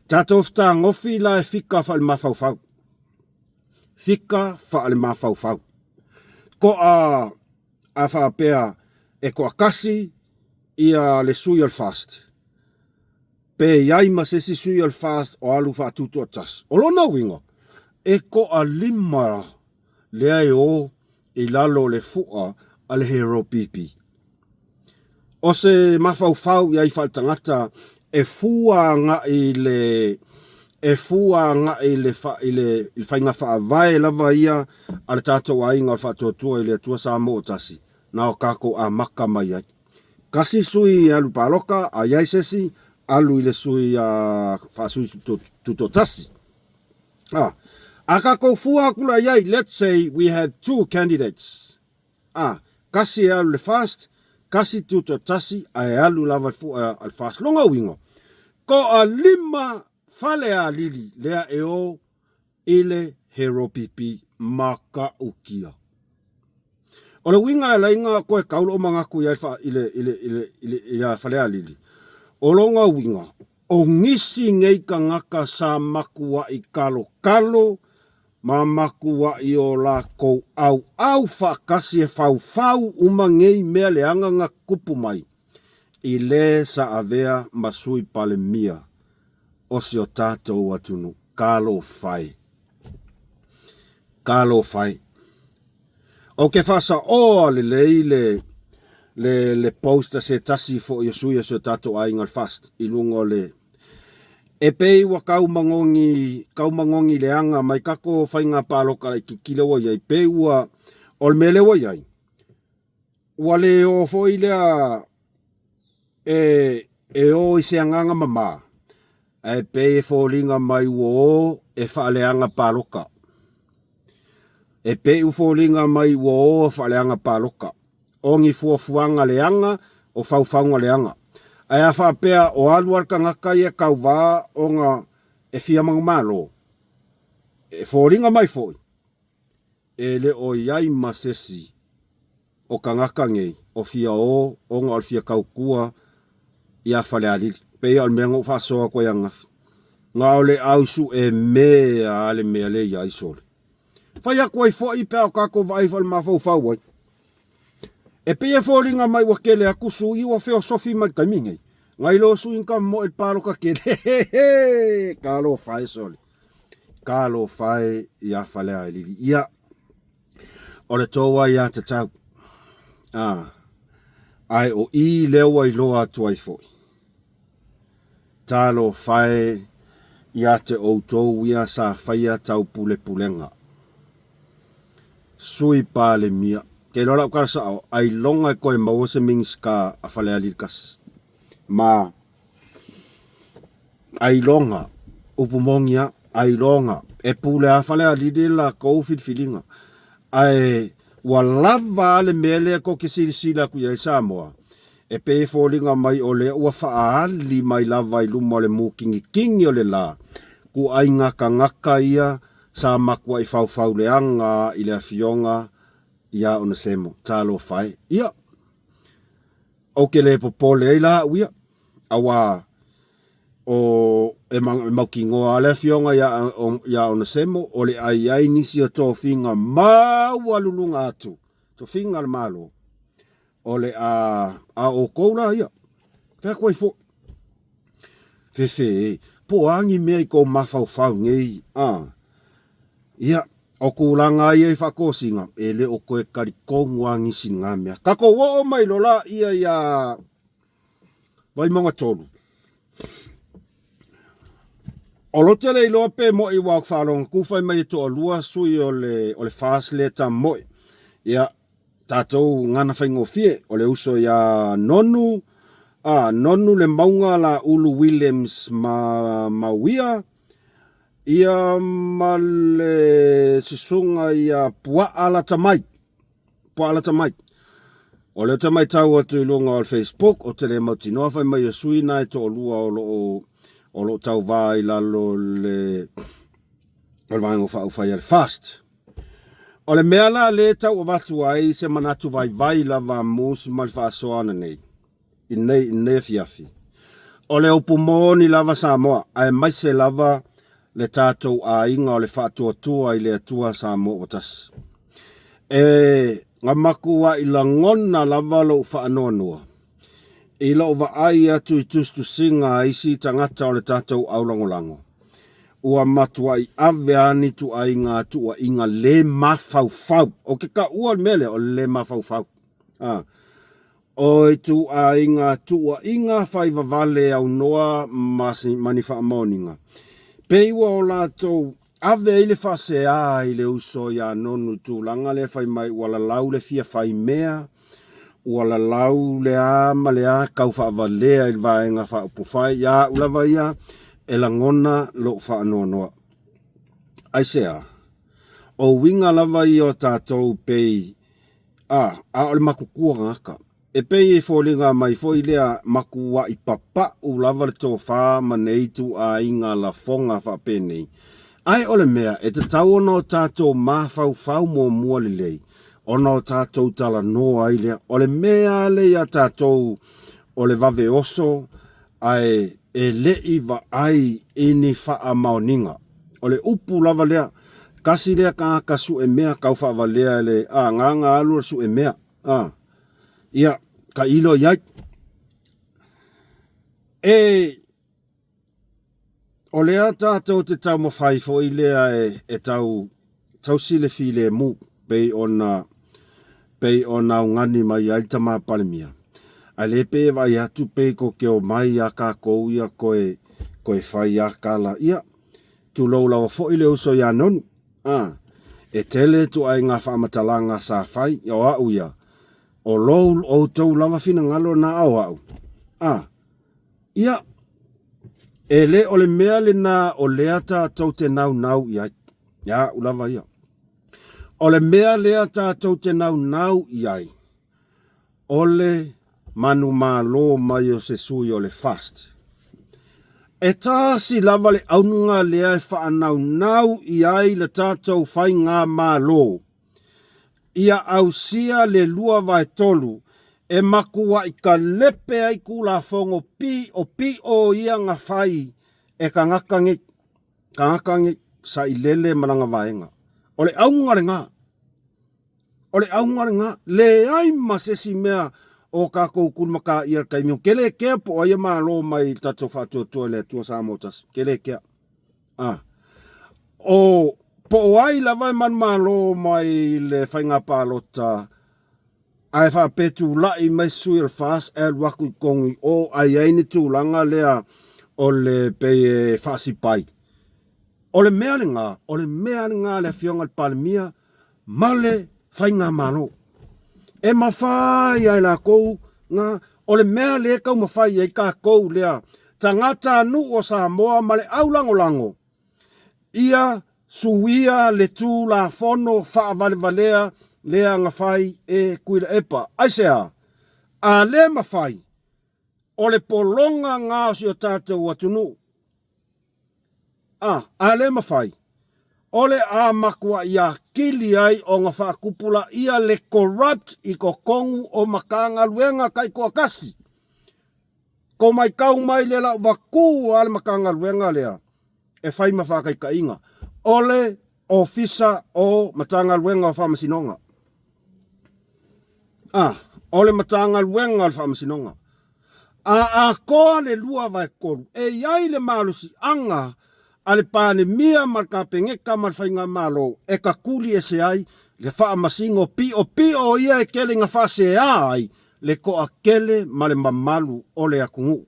tatou fetagofi la e fika faale-mafaufau. Fika faale-mafaufau. Toa a faapea e toatasi ia le sui o le FAST, pe i ai ma se isi sui o le FAST o alu faatutoatasi. O lona uiga, e toalima lea e o i lalo o le fua a le Hero PP. O se mafaufau i ai faaletagata e fua agai i le e fua agai i le i le i le faiga faavae lava ia a le tatou aiga o le Faatuatua i le Atua Samoa ua Tasi, na o tatou amata mai ai. Tasi sui e alu paloka, a i ai se isi, alu i le sui a faasui tutoatasi. A, a tatou fua atu la i ai, let's say we have two candidates. A, tasi e alu i le FAST, tasi tutoatasi ae alu lava a le FAST. Lona uiga, toalima Falealili lea e o i le HeroPP matautia. O le uiga e ala ai na toe tau lou manatu i ai i le, i le, i le, i le, i le Falealili, o lona uiga, o nisi nei tagata sa matuai talotalo ma matuai o latou auau faatasi e faufau uma nei mea leaga na tutupu mai i le sa avea ma Sui Palemia o si o tatou atunuu. Talofa e. Talofa e. Ou te faasaoa lelei le, le, le post a se tasi foi o sui o si o tatou aiga o le FAST i luga o le E pei ua tau magogi, tau magogi leaga mai tatou faiga palota laitiiti lea ua i ai, pei ua, o le mea lea ua i ai, ua le o foi lea e, e o i se agaga mama, ae pei e foliga mai ua o e faaleaga palota. E pei ua foliga mai ua o e faaleaga palota. O ni fuafuaga leaga, o faufauga leaga. Ae a faapea o alu lava le tagata ia e tauva ona e fia manumalo, e foliga mai foi, e le o i ai ma se isi o tagata nei o fia o ona o le fia tautua ia Falealili. Pei o le mea na ou faasoa atu ai ananafi. Na o le ausuʻe mea a le mea lea i ai sole. Fai atu ai foi pe a o tatou vaai foi i le mafaufau ai. E pei e foliga mai ua tele atu sui ua feosofi mai i le taimi nei. Nai lo sui na moe i le paloka tele. Talofa e sole. Talofa e ia Falealili. Ia, o le tou aiatatau. Ah, ae o i lea ua iloa atu ai foi. Talofa e ia te outou ia sa faia taupulepulega. Sui Palemia. Ke iloa lau tala sa'o, ailoga e toe maua se Minisita a Falealili 1. Ma ailoga, upu moni a, ailoga, e pule a Falealili le latou filifiliga. Ae ua lava a le mea lea tou te silasila atu i ai Samoa, E pei e foliga mai o lea ua faaali mai lava i luma o le mukingikingi o le la, kuaiga tagata ia sa matuai faufauleaga i le afioga ia Onesemo. Talofa e! Ia, ou te le popole ai la au ia, auā o e mautinoa lava le afioga ia Onesemo o le a i ai nisi o tofiga maualuluga atu, tofiga a le Malo, O le a a outou la ia. Fai atu ai foi. Fefe e, po o a ni mea i kou mafaufau nei, a. Ia, o tulaga ia i faatosina, e le o toe talitonu a nisi i na mea. Tatou oo mai loa laia ia Vaimauga 3. O lou te le iloa pe mo'i ua faalogo atu fai mai e toalua sui o le o le FAST lea tamoe. Ia, tatou gana faigofie, o le uso ia Nonu, a, Nonu le mauga la Ulu Williams ma Mauia, ia ma le susuga ia Puaa Latamai. Puaa Latamai. O lea ou te matau atu i luga o le Facebook, ou te le mautinoa fai mai o sui na e toalua o loo o loo tauva i lalo o le o le vaega faaupufai a le FAST. O le mea la lea e tau avatu ai se manatu vaivai lava a Musi ma le faasoa ananei, i nei, i lenei afiafi, o le upu moni lava Samoa, aemaise lava le tatou aiga o le Faatuatua i le Atua Samoa ua Tasi. E na matuai lagona lava lou faanoanoa i lou vaai atu i tusitusiga a isi tagata o le tatou aulagolago, ua matuai ave a ni ituaiga tuuaiga le mafaufau. Ou te taua le mea lea o le le mafaufau. A. O ituaiga tuuaiga fai vavale aunoa ma ma ni faamaoniga, pei ua o latou ave ai le faasea i le uso ia Nonu i tulaga lea fai mai ua lalau le fia fai mea, ua lalau le a ma le a kau faavalea i le Vaega Faaupufai. Ia au lava ia e lagona lou faanoanoa. Aisea? O uiga lava ia o tatou pei a, a o le matutua tagata. E pei e foliga mai foi lea matua'i papa'u lava le tofa ma nei ituaiga lafoga faapenei. Ae o le mea e tatau ona o tatou mafaufau muamua lelei ona o tatou talanoa ai lea. O le mea lea ia tatou o le vave oso ae e le i vaai i ni faamaoniga. O le upu lava lea, tasi lea tagata sue mea tau faavalea e le agaga alu o le sue mea. A, ia, tailo i ai. E, o lea tatou te taumafai foi lea e, e tau, tausi le filemu, pei ona, pei ona augani mai ai le tama Palemia. Ae le pei e vaai atu pei tou te omai ia tatou ia toe, toe fai a tala. Ia, tulou lava foi le uso ia Nonu. A, e tele ituaiga faamatalaga sa fai, o au ia, o lou outou lava finagalo na a o au. A, ia, e le o le mea lena o lea tatou te naunau i ai, ia au lava ia. O le mea lea tatou te naunau i ai, o le manumalo mai o se sui o le FAST. E tasi lava le auga lea e faanaunau i ai le tatou faigamalo, ia ausia le 2/3 e matuai kalepe ai Tulafono piopio ia na fai e tagata nei, tagata nei, sailele ma lana vaega. O le auga lena. O le auga lena, leai ma se isi mea o tatou tulimataia i le taimi, ke le kea po o ai e malo mai i le tatou faatuatua i le Atua Samoa tasi, ke le kea. A. O po o ai lava e manumalo mai le faiga palota ae faapea tulai mai sui o le FAST e alu atu i totonu i o ae i ai ni tulaga lea o le pei e faasipai. O le mea lena, o le mea lena a le Afioga i le Palemia ma le faigamalo. E mafai lava e latou na, o le mea lea e taumafai ai tatou lea, tagatanuu o Samoa ma le aulagolago, ia suia le Tulafono faavalevalea lea na fai e Tuilaepa. Aisea? A le mafai, o le pologa na o si o tatou atunuu. A, a le mafai, o le a matuai atili ai ona faatupulaia le corrupt i totonu o Matagaluega taitoatasi. Ko maitau mai le lauvatū a le Matagaluega lea e fai ma faataitaiga, o le Ofisa o Matagaluega o Faamasinoga. A, o le Matagaluega o le Faamasinoga. A atoa le 2/3, e i ai le malosiaga a le Palemia ma le Kapeneta ma le Faigamalo e tatuli ese ai le faamasino piopio ia e tele ina faasea ai le toatele ma le mamalu o le atunuu.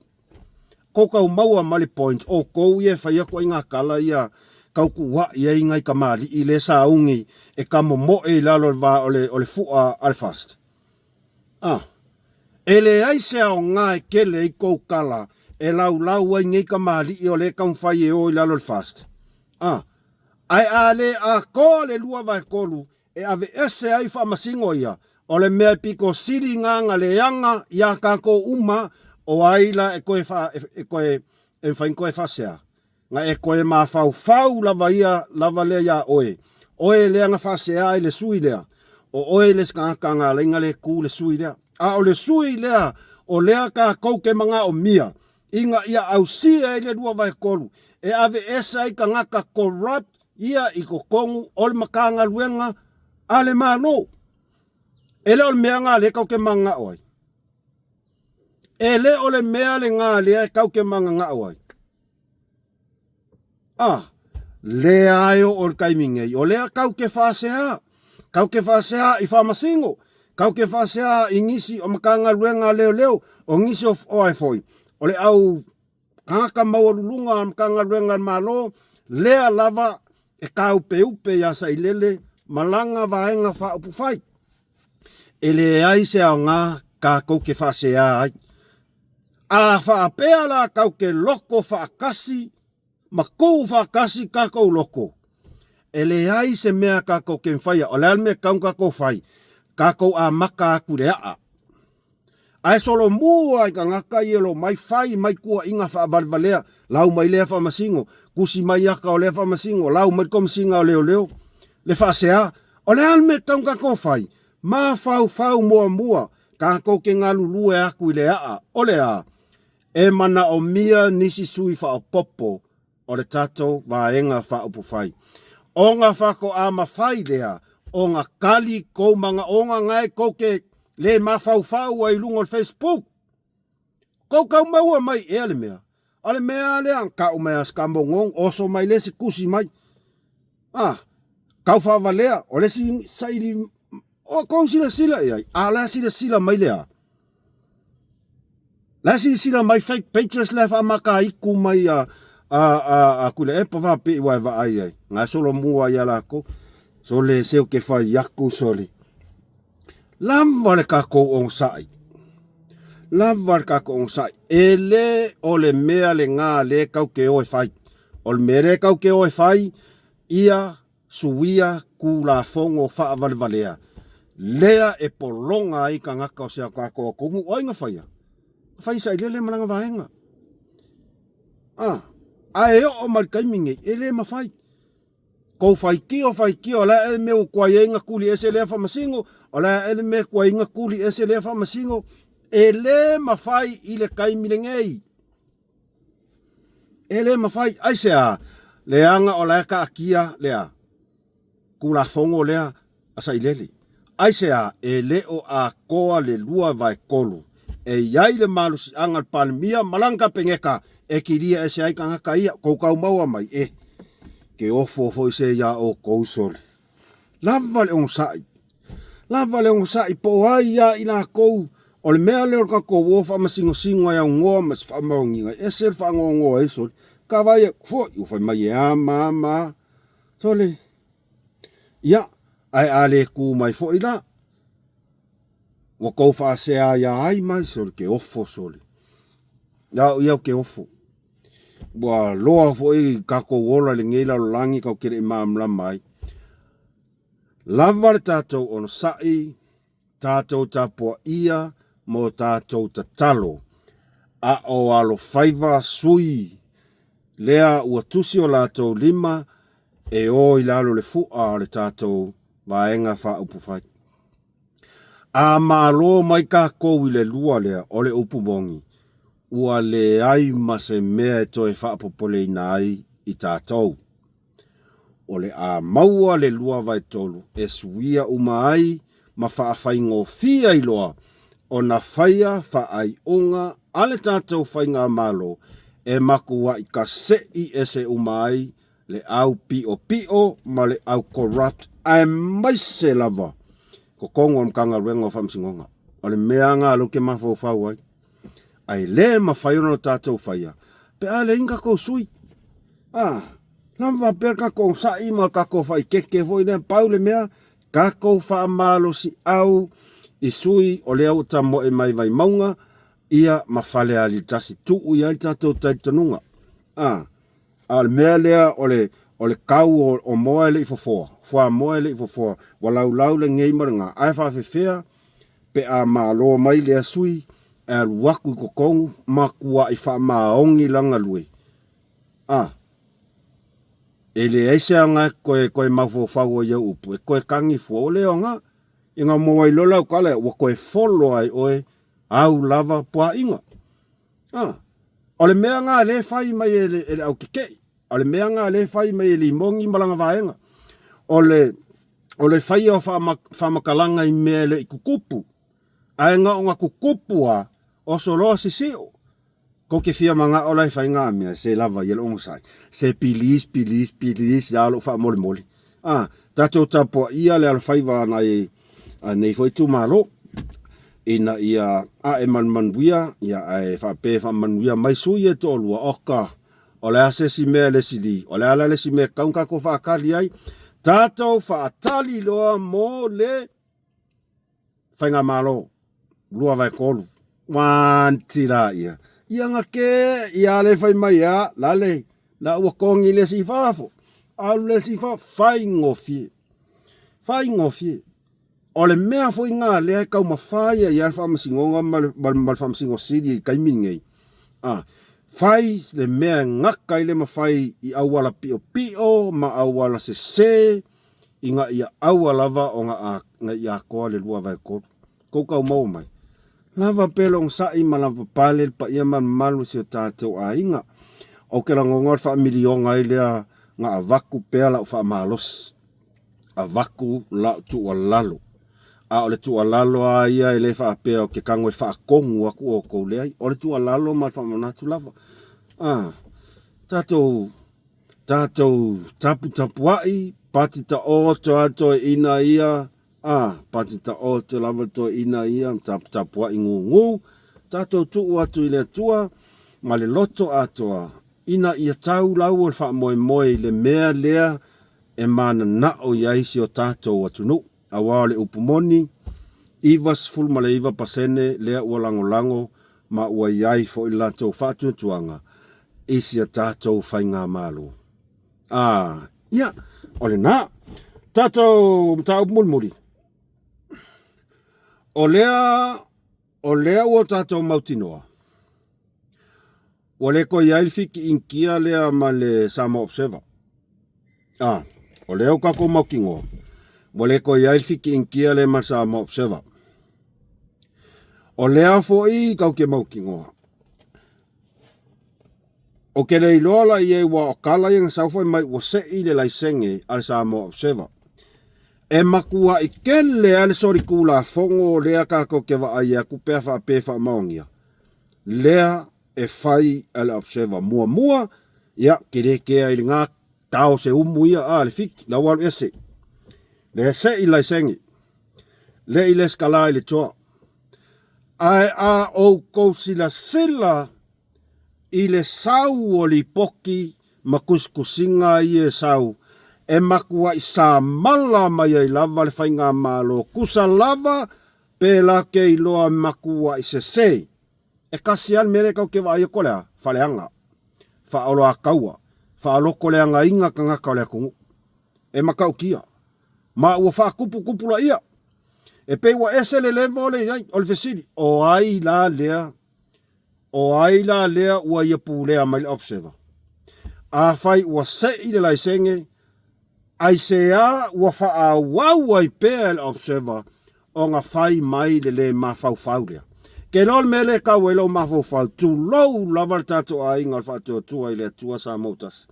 Ko tau maua ma le point outou ia e fai atu ai nga tala ia tau tuuai ai nai kamali'i le sauni e tamomoe i lalo o le va o le fua a le FAST. A. E leai se aoga e tele ai kou tala e laulau ai nei kamali'i o lea e taumafai e o i lalo o le FAST. A. Ae a le atoa le 2/3 e aveese ai faamasino ia, o le mea e pito sili na na leaga iā tatou uma, o ai la e toe faa, e toe, e mafai ona toe faasea? Na e toe mafaufau lava ia lava lea iā oe, oe lea na faasea ai le sui lea, o oe le isi tagata na ala ai na le tu le sui lea. A o le sui lea o lea tatou te manaomia ina ia ausia ai le 2/3 e aveese ai tagata corrupt ia i totonu o le Matagaluega a le Malo. E le o le mea na lea tatou te mananao ai. E le o le mea lena lea tatou te mananao ai. A, lea e oo i le taimi nei, o lea tau te faasea, tau te faasea i faamasino, Kau ke faasea i nisi o Matagaluega a Leoleo, o nisi o oae foi, o le au tagata maualuluga a Matagaluega a le Malo, lea lava e tāupeupe iā Sailele ma lana Vaega Faaupufai. E leai se aoga tatou te faasea ai. A faapea la tatou te loto faatasi ma tu faatasi tatou loto, e leai se mea tatou te faia. O le a le mea e tatau ona tatou fai? Tatou amata atu i le aa. Ae solomua i tagata ia o lo o mai fai mai tuuaiga faavalevalea, lau mai lea faamasino, tusi mai ata o lea faamasino, lau mai le Komesina o Leoleo, le faasea. O le a le mea e tatau ona tatou fai? Mafaufau muamua, tatou te galulue atu i le aa. O le a? E manaomia nisi sui faaopoopo o le tatou Vaega Faaupufai. Ona faatoa mafai lea ona tali tou manaoga na e tou te le mafaufau ai i luga o le Facebook. Tou tau maua mai ea le mea? O le mea lava lea, tau mai a Scamongon, oso mai le isi tusi mai. Ah, tau faavalea, o le isi saili, o tou silasila i ai, a o le a silasila mai le a? La e silasila mai fake pages la e faamataitu mai a a a a Tuilaepa faapei ua e vaai ai. Na e solomua ia lakou. Sole se o ke fai aku sole. Lava le tatou onosai. Lava le tatou onosai. E le o le mea lena le tau ke o e fai. O le mea le tau ke o e fai, ia suia Tulafono faavalevalea lea e pologa ai tagata o si a tatou atunuu. O ai na faia? Na fai e Sailele ma lana vaega. Ah, ae oo mai le taimi nei, e le mafai. Kou faitio, faitio, o le a ea le mea ua tuai ai na tuli ese lea faamasino, o le a ea le mea tuai ai na tuli ese lea faamasino, e le mafai i le taimi lenei. E le mafai, aisea? Leaga o la e taatia lea Tulafono lea a Sailele. Aisea? E le o atoa le 2/3. E i ai le malosiaga o le Palemia ma lana Kapeneta e kilia ese ai tagata ia. Tou tau maua mai e ke ofo foi se iā outou sole. Lava le onosai. Lava le onosai po o ai ia i lakou o le mea lea o le tatou o faamasinosino e aunoa ma se faamaoniga e ese le faanoanoa ai sole. Ka vaai atu foi ua fai mai e a ma a ma a. Sole, ia, ae a le tu mai foi la, ua tou faasea ia ai mai sole ke ofo sole. Ia au ia ke ofo. Ua loa foi tatou ola i lenei lalolagi tatou te le i malamalama ai. Lava le tatou onosai, tatou tapuaia mo tatou tatalo, a o alofaiva sui lea ua tusi o latou lima e o i lalo le fua o le tatou Vaega Faaupufai. A malo mai tatou i le lua lea o le upu moni, ua leai ma se mea e toe faapopoleina ai i tatou. O le a maua le 2/3 e suia uma ai ma faafaigofie ai loa ona faia faaiuga a le tatou Faigamalo e matuai kase'i ese uma ai le au piʻopiʻo ma le au corrupt aemaise lava totonu o le Matagaluega o Faamasinoga. O le mea lena lea ou te mafaufau ai, ae le mafai ona tatou faia pe a leai ni tatou sui. A, lava faapea le tatou sa'i ma le tatou faaeteete foi lea, pau le mea, tatou faamalosiau i sui o lea ua tamoe mai Vaimauga, ia ma Falealili 1, tuu i ai le tatou talitonuga. A, a o le mea lea o le, o le tau o, o moa e le i fofoa, fuamoa e le i fofoa, ua laulau lenei ma lena, ae faafefea pe a malo mai lea sui e alu atu i totonu ma tua'i faamaoni lana galue. A, e leai se aoga e toe, toe mafaufau ai i au upu, e toe tagi fua, ua le aoga. Ina ua maua ai loa lau tala, ua toe folo ai oe au lava puaaiga. A, o le mea lena lea e fai mai e le, e le au keke'i, o le mea lena lea e fai mai e Limoni ma lana vaega, o le, o le faia o faamatalaga i mea e le i tutupu, ae na ona tutupu lava, oso loa sisio. Kou te fia manao la e fai ngā mea, se lava ia le onosai. Se pilis, pilis, pilis, ia lou faamolemole. A, tatou tapuaia le alofaiva a nai a lenei foi itumalo, ina ia ae manumanuia, ia ae faapea e faamanuia mai sui ia e toalua, oka, o le a se isi mea le sili, o le a la le isi mea e tatau ona tatou faatali ai, tatou faatali loa mo le Faigamalo 2/3 wanti la ia ia nga ke ia le fai mai a lale la ua kongi le si fafo alu le si fa faigofie faigofie o le mea foi nga lea e taumafai ai le Faamasinoga ma le Faamasino Sili i taimi lenei a fai le mea e gata ai le mafai i auala piopio ma auala sese ina ia aua lava ona ia atoa le 2/3. Tou tau maua mai. Lava pea le onosai ma lava papale le paia ma le mamalu o si o tatou aiga. Ou te lagona o le faamiliona ai lea na avatu pea lau faamalosi, avatu lau tuualalo. A o le tuualalo lava ia e le faapea ou te tago e faatonu atu outou, leai. O le tuualalo ma le faamanatu lava. A, tatou Tatou taputapuai, pati taoto a toeaina ia, a, pati taoto lava le toeaina ia, taputapuai gugu, tatou tuu atu i le Atua ma le loto atoa, ina ia tau lau o le faamoemoe i le mea lea e mananao i ai si o tatou atunuu. Aua o le upu moni, 99% lea ua lagolago ma ua i ai foi le latou faatuatuaga i si a tatou faigamalo. A, ia, o lena. Tatou mataupu mulimuli. O lea, o lea ua tatou mautinoa, ua le toe i ai le Fiti Initia lea ma le Samoa Observer. A, o lea ua tatou mautinoa, ua le toe i ai le Fiti Initia lea ma le Samoa Observer. O lea foi tatou te mautinoa, Ou te le iloa la i ai ua o tala ia na sau fai mai ua sei le laisene a le Samoa Observer. E matuai tele lava le solitulafono lea tatou te vaai atu pe a faapea e faamaonia lea e fai a le Observer. Muamua, ia, te le kea i lena tao se umu ia a le fiki, la ua alu ese. Le sei laisene, le i lesitala i le toa. Ae a outou silasila i le sau o lipoti ma tusitusiga ia e sau, e matuai samala mai ai lava le faigamalo tusa lava pe la te iloa e matuai sese. E tasi lava le mea lea tatou te vaai atu o le a? Faaleaga, faaoloataua, faalotoleagaina tagata o le atunuu. E matautia. Ma ua faatuputupulaia. E pei ua ese le level lea e i ai. O le fesili, o ai la lea O ai la lea ua ia pulea mai le Observer? Afai ua sei le laisene, aisea ua faaauau ai pea e le Observer ona fai mai le le mafaufau lea? Ke iloa le mea lea e tau ai lou mafaufau, tulou lava le tatou aiga o le Faatuatua i le Atua Samoa ua Tasi.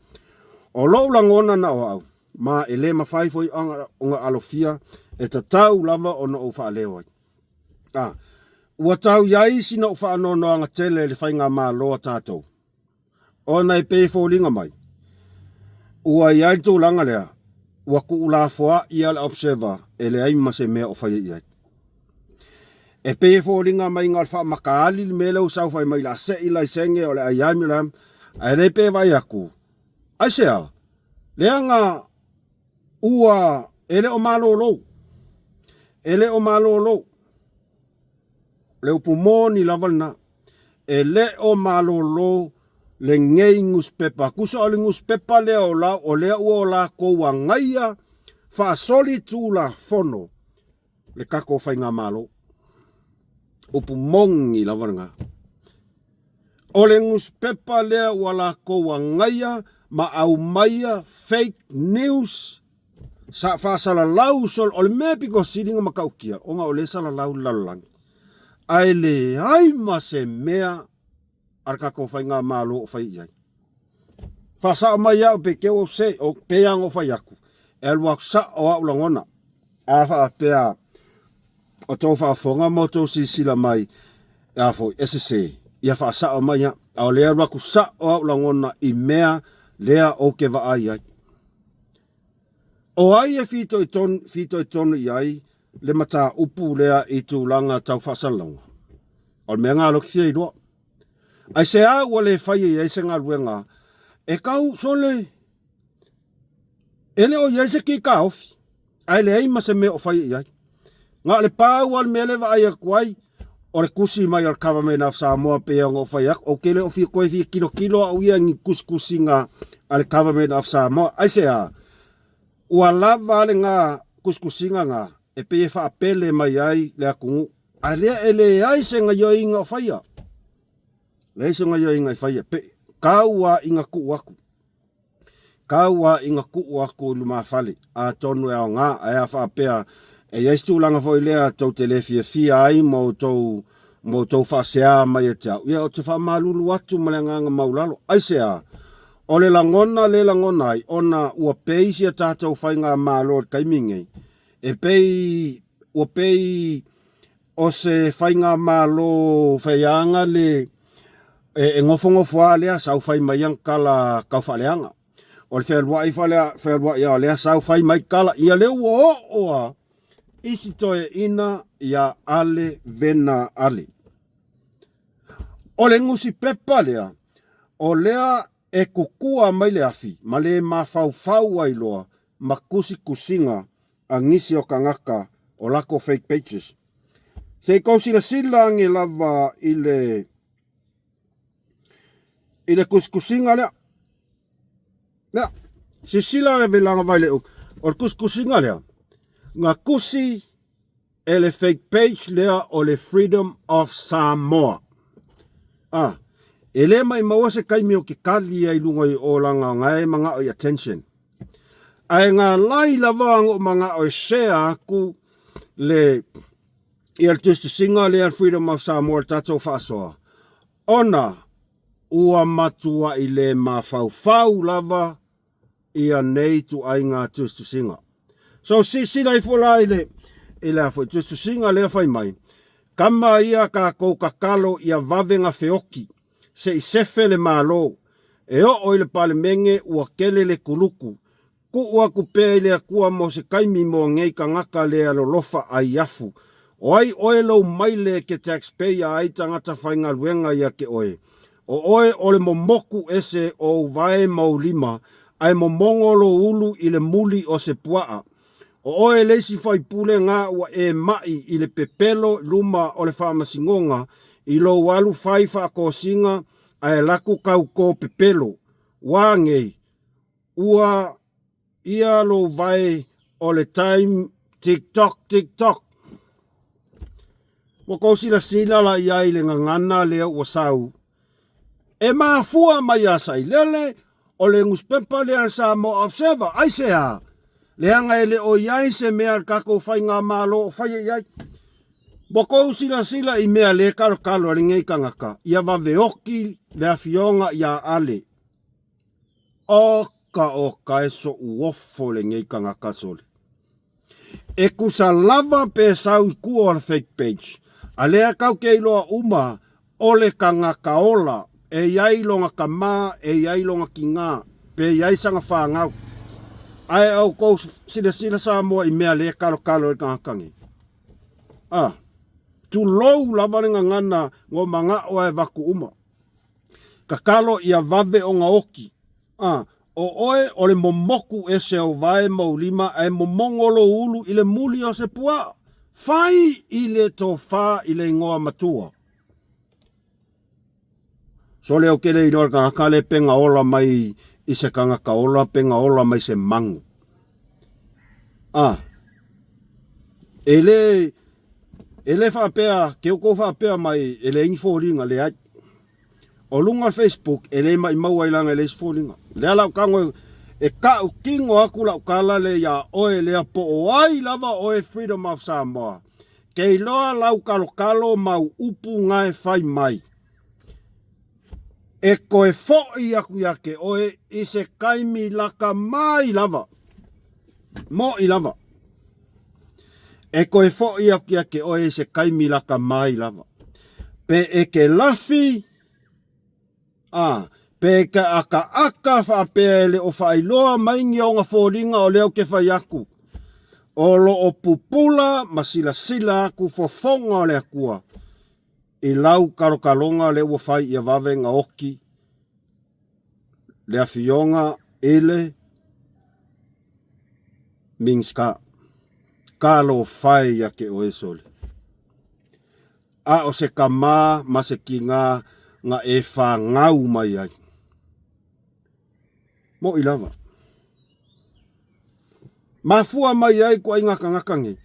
O lou lagona na o au, ma e le mafai foi ona alofia, e tatau lava ona ou faaleo ai. A, ua tau i ai sina ou faanoanoaga tele i le faigamalo a tatou, ona e pei e foliga mai, ua i ai le tulaga lea, ua tuulafoai lava le Observer e leai ma se mea o faia i ai. E pei e foliga mai na o le faamataali le mea lea ua sau fai mai o le a sei laisene o le a i ai ma le a, ae le pei e vaai atu, aisea? Leaga Ua, e le o malolo. E le o malolo. Le upu moni lava lena. E le o malolo lenei nuspepa. Tusa o le nuspepa lea o la, o lea ua o latou agaia faasolitulafono le tatou faigamalo. Upu moni lava lena. O le nuspepa lea ua latou agaia ma aumaia fake news sa faasalalau sol o le mea pito sili ona matautia ona o lea e salalau le lalolagi ae leai ma se mea a le tatou faigamalo o fai i ai. Faasao mai au pe te ua se o pe a ona fai atu e alu atu sao au lagona a faapea o tou faafofoga ma outou silasila mai a foi e sese, ia faasao mai au. A o lea alu atu sao au lagona i mea lea ou te vaai ai. O ai e fitoitonu i ai? le mataupu lea i tulaga tau faasalalauga? O le mea lena o lea ou te fia iloa. Aisea ua le faia i ai se galuega e tau sole e le o i ai se kikaofi ae leai ma se mea o faia i ai. Na o le pau lava le mea lea e vaai atu ai, o le tusi mai o le Government of Samoa pei ona ou fai atu, ou te le o fia toe fia tilotilo au ia i ni tusitusiga a le Government of Samoa. Aisea? Ua lava lena tusitusiga na e pei e faapele mai ai le atunuu, a lea e leai se gaioiga o faia. Leai se gaioiga e faia, pe tau lava ina tuu atu. Tau lava ina tuu atu i lumafale, atonu e aoga, ae a faapea e i ai se tulaga foi lea tou te le fiafia ai ma outou ma outou faasea mai ia te au, ia ou te faamalulu atu ma le agaga maualalo. Aisea? O le lagona lea e lagona ai, ona ua pei si a tatou faigamalo i le taimi lenei, e pei ua pei o se faigamalo faiaga le e nofonofo lava lea sau fai mai ana tala tau faaleaga. O le fealuai fealuai lava o lea sau fai mai tala, ia lea ua oo lava isi toeaiina ia Ale Vena Ale. O le nusipepa lea, o lea e tutua mai le afi ma le mafaufau ai loa ma tusitusiga a nisi o tagata o latou fake pages. Se i tou silasila ane lava i le i le tusitusiga lea. Lea, silasila e velaga vai le o le tusitusiga lea, na tusi e le fake page lea o le Freedom of Samoa. Ah, e le maimaua se taimi o ke kali ai luga i o langa o e mangao i attention. Ae galai lava ang o mangao e share aku le ia le tusitusiga lea Freedom of Samoa le tatou faasoa. Ona ua matuai le mafaufau lava ia nei ituaiga tusitusiga. So silasila ifo la i le i le a foi tusitusiga lea fai mai, kama ia tatou tatalo ia vave na feoki se i sefe le Malo e oo i le Palemene ua tele le kuluku Tuu atu pea i le Atua mo se taimi mo nei tagata le alolofa ai afu. O ai oe lou maile e ke taxpayer ai tagata faigaluega ia te oe? O oe o le momoku ese o ou vae ma ou lima, ae momogo lou ulu i le muli o se puaa. O oe le isi faipule ga ua e maʻi i le pepelo luma o le faamasinoga i lou alu fai faatosina ae laku tauto pepelo. Ua nei, Ua ia lou vae o le time tik tok tik tok. Ua kou silasila la i ai i le gagana lea ua sau. E mafua mai ia Sailele o le nuspepa lea a Samoa Observer. Aisea? Leaga e le o i ai se mea a le tatou faigamalo o faia i ai. Ua kou silasila i mea le kalokalo a lenei tagata, ia vave oki le afioga ia Ale. Oka oka e soʻu ofo lenei tagata sole. E kusa lava pe sau i kua o le fake page, a lea kau ke iloa uma o le tagata ola e iai lona tama e iai lona tina pe iai sana fanau. Ae outou silasila Samoa i mea le kalokalo e le tagata nei. A, tulou lava le gagana no manao ae vaku uma. Tatalo ia vave ona oki. A, o oe o le momoku ese o vae ma ou lima ae momogo lou ulu i le muli o se puaa. Fai i le tofa i le igoa matua. Sole ou ke le iloa le tagata le pe na ola mai i se tagata ola pe na ola mai se magu. A, e le, e le faapea, ke outou faapea mai e leai ni foliga, leai. O luga o le Facebook e le maimau ai leaga e leai se foliga. Lea la ou tago e tautino atu lau tala lea iā oe lea po o ai lava oe Freedom of Samoa. Ke iloa lau kalokalo ma au upu na e fai mai. E toe foi aku ia te oe i se taimi lata mai lava. Moʻi lava. E toe foi aku ia te oe i se taimi lata mai lava. Pe e ke lafi, a, pe e ke akaaka faapea e le o faailoa mai ni ona foliga o lea ou te fai aku. O lo o pupula ma silasila aku fofoga o le Akua i lau kalokaloga lea ua fai ia vave gaoki le afioga i le Minista. Talofa e ia te oe sole. A o se tama ma se tiga na e fanau mai ai. Moʻi lava. Mafua mai ai ituaiga tagata nei.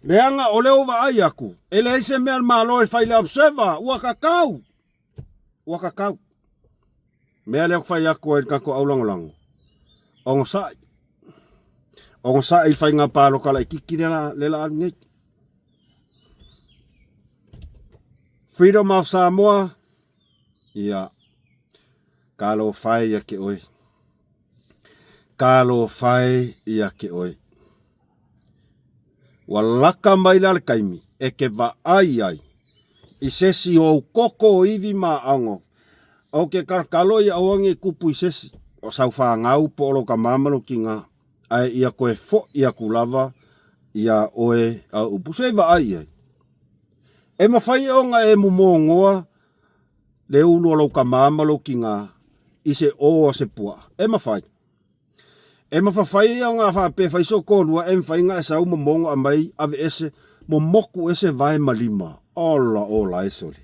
Leaga o lea ua vaai atu, e leai se mea a le Malo e fai i le Observer, ua tatau. Ua tatau. Mea lea ou te fai atu ai i le tatou aulagolago, onosai. Onosai i le faiga palota laitiiti lea la a alu nei. Freedom of Samoa, ia, talofa e ia te oe. Talofa e ia te oe. Ua laka mai la le taimi e te vaai ai i se isi o ou koko o ivi ma aoga. Ou te kalokalo ia aua ne i kupu i se isi o sau fanau po o lou tama ma lou tiga, ae ia toe foi atu lava iā oe au upu. Se i vaai i ai. E mafai ona e momogoa le ulu o lou tama ma lou tiga i se o a se puaa. E mafai. E mafafai ia ona faapea fai so toalua e mafai ona e sau momono aumai aveese momoku ese vae ma lima. Ola ola e sole.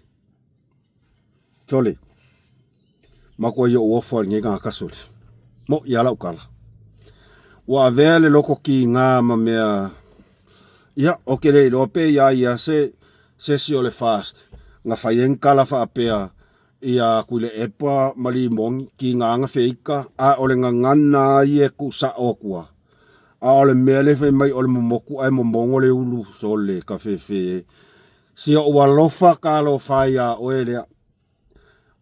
Sole. Matua i ou ofo ai lenei tagata sole. Moʻi a lau tala. Ua avea le loko kiga ma mea ia o ke le iloa pe ia ia se sesi o le fast na fai ai ni tala faapea Ia Tuilaepa ma Limoni, kiga feika, a o le gagana ai e tuusao atua. A o le mea lea fai mai o le momoku ae momono le ulu sole ka fefe e. Si ou alofa talofa iā oe lea.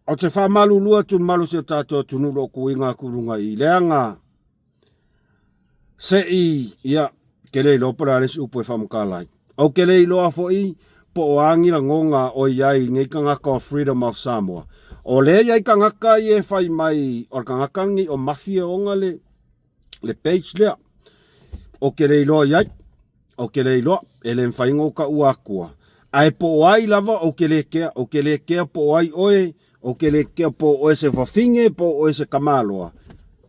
Ou te faamalulu atu i le malosi o tatou atunuu lou tuuina atu i luga i i, leaga Se i, ia, ke le iloa po o le a le isi upu e faamatala ai. Ou ke le iloa foi po o a ni lagona o i ai i nei tagata o Freedom of Samoa. O lea i ai tagata ia e fai mai o le tagata lenei o Mafia e ona le, le page lea. Ou ke le iloa i ai. Ou te le iloa, e le mafai ona ou taua atua. Ae po o ai lava, ou te le kea, ou te le kea po o ai oe, ou te le kea po o oe se fafine, po o oe se tamaloa.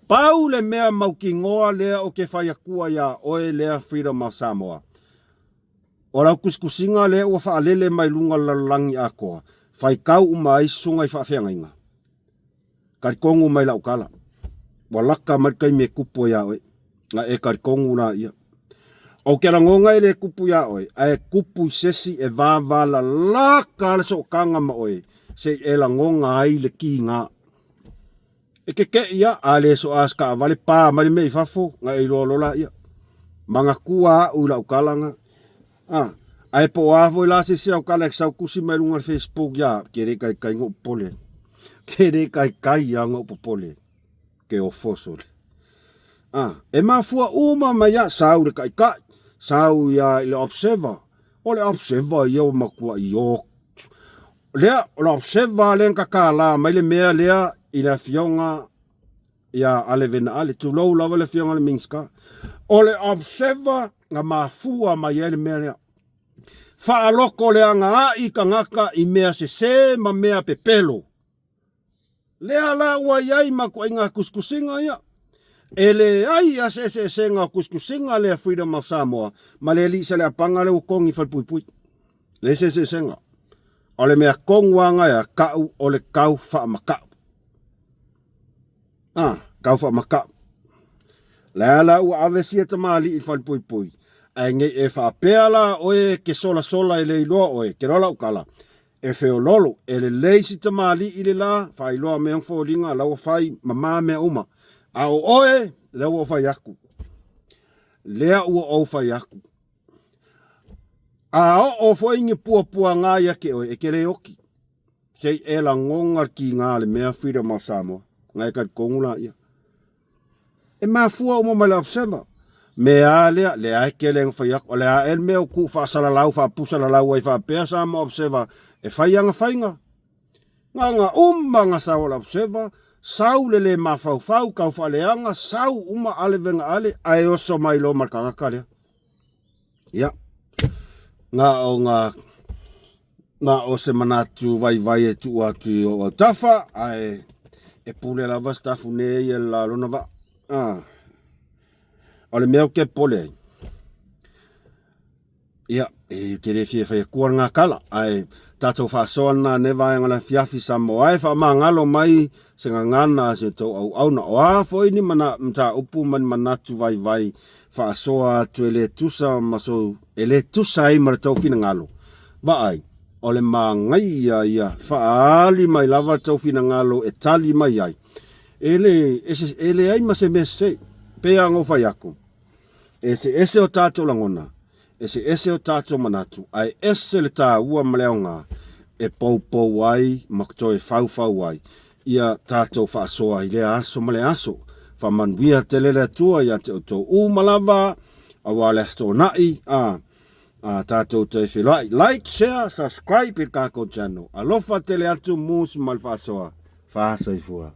Pau le mea mautinoa lea ou te fai atua iā oe lea Freedom of Samoa. O lau tusitusiga lea ua faalele mai luga o le lalolagi atoa, faitau uma ai susuga i faafeagaiga. Talitonu mai lau tala, ua laka mai le taimi e tupu ai iā oe, na e talitonu laia. Ou te lagona e le tupu iā oe, ae tupu i se isi e vavalalata le sootaga ma oe, se i e lagona ai le kiga. E kekeʻi a, a le soa se taavale, pa mai le mea i fafo, na e iloa loa laia. Manatua au i lau tala na. A, ae po o a foi la se isi au tala e sau tusi mai luga o le Facebook, ia, ke le kaikai na ou popole. Ke le kaikai lava na ou popole. Ke ofo sole. A, e mafua uma mai ia, sau le taitai, sau ia i le observer. O le observer ia ua matuai o. Lea, o le observer lea na tatala mai le mea lea i le afioga ia Ale Vena Ale, tulou lava le afioga i le Minisita. O le observer na mafua mai ai le mea lea. Faaloko leaga ai tagata i mea sese ma mea pepelo. Lea la ua i ai ma ituaiga tusitusiga ia. E leai lava se eseesega o tusitusiga lea Freedom of Samoa ma le alii Saleapaga lea ua togi i falepuipui. Leai se eseesega. O le mea tonu lava na ia tau o le tau faamatau. A, tau faamatau. Lea la ua ave sia tamalii i le falepuipui, ae nei e faapea la oe e te solasola e le iloa oe, te iloa lau tala, e feololo, e lelei si tamalii le la, faailoa mai ona foliga, la ua fai mama mea uma. A o oe, lea ua ou fai atu. Lea ua ou fai atu. A oo foi ni puapuaga ia te oe, e te le oti. Se i e lagona le kiga le mea Freedom of Samoa. Ngai ka tonu la ia. E mafua uma mai le observer. Mea a lea, lea e tele na fai atu. O le a e le mea o tuu faasalalau, faapusalalau ai faapea Samoa Observer e fai ana faiga. Na uma na sau o le observer, sau le le mafaufau, tau faaleaga, sau uma ale vega ale, ae oso mai loa ma le tagata lea. Ia, na o ngā, na o se manatu vaivai e tuu atu i ou autafa, ae e pule lava se tafu nei e la lona vaa. Ah, o le mea ou te popole ai, ia, e te le fia fai atua lena tala, ae tatou faasoa lena nei vaega o le afiafi Samoa e faamagalo mai se gagana a si o tou auauna. O a foi ni mana, mataupu ma ni manatu vaivai faasoa atu e le tusa ma sou, e le tusa ai ma le tou finagalo. Vaai, o le manaia ia faaali mai lava le tou finagalo e tali mai ai. E le, e leai ma se mea sese. Pei lava ona ou fai atu, eseese o tatou lagona, eseese o tatou manatu, ae ese le taua ma le aoga e poupou ai ma toe faufau ai ia tatou faasoa i lea aso ma lea aso. Faamanuia tele le Atua ia te outou uma lava, aua le Aso Toonai, a, a tatou toe feiloai. Like, share, subscribe i le tatou channel. Alofa tele atu, mus ma le faasoa. Faasoifua.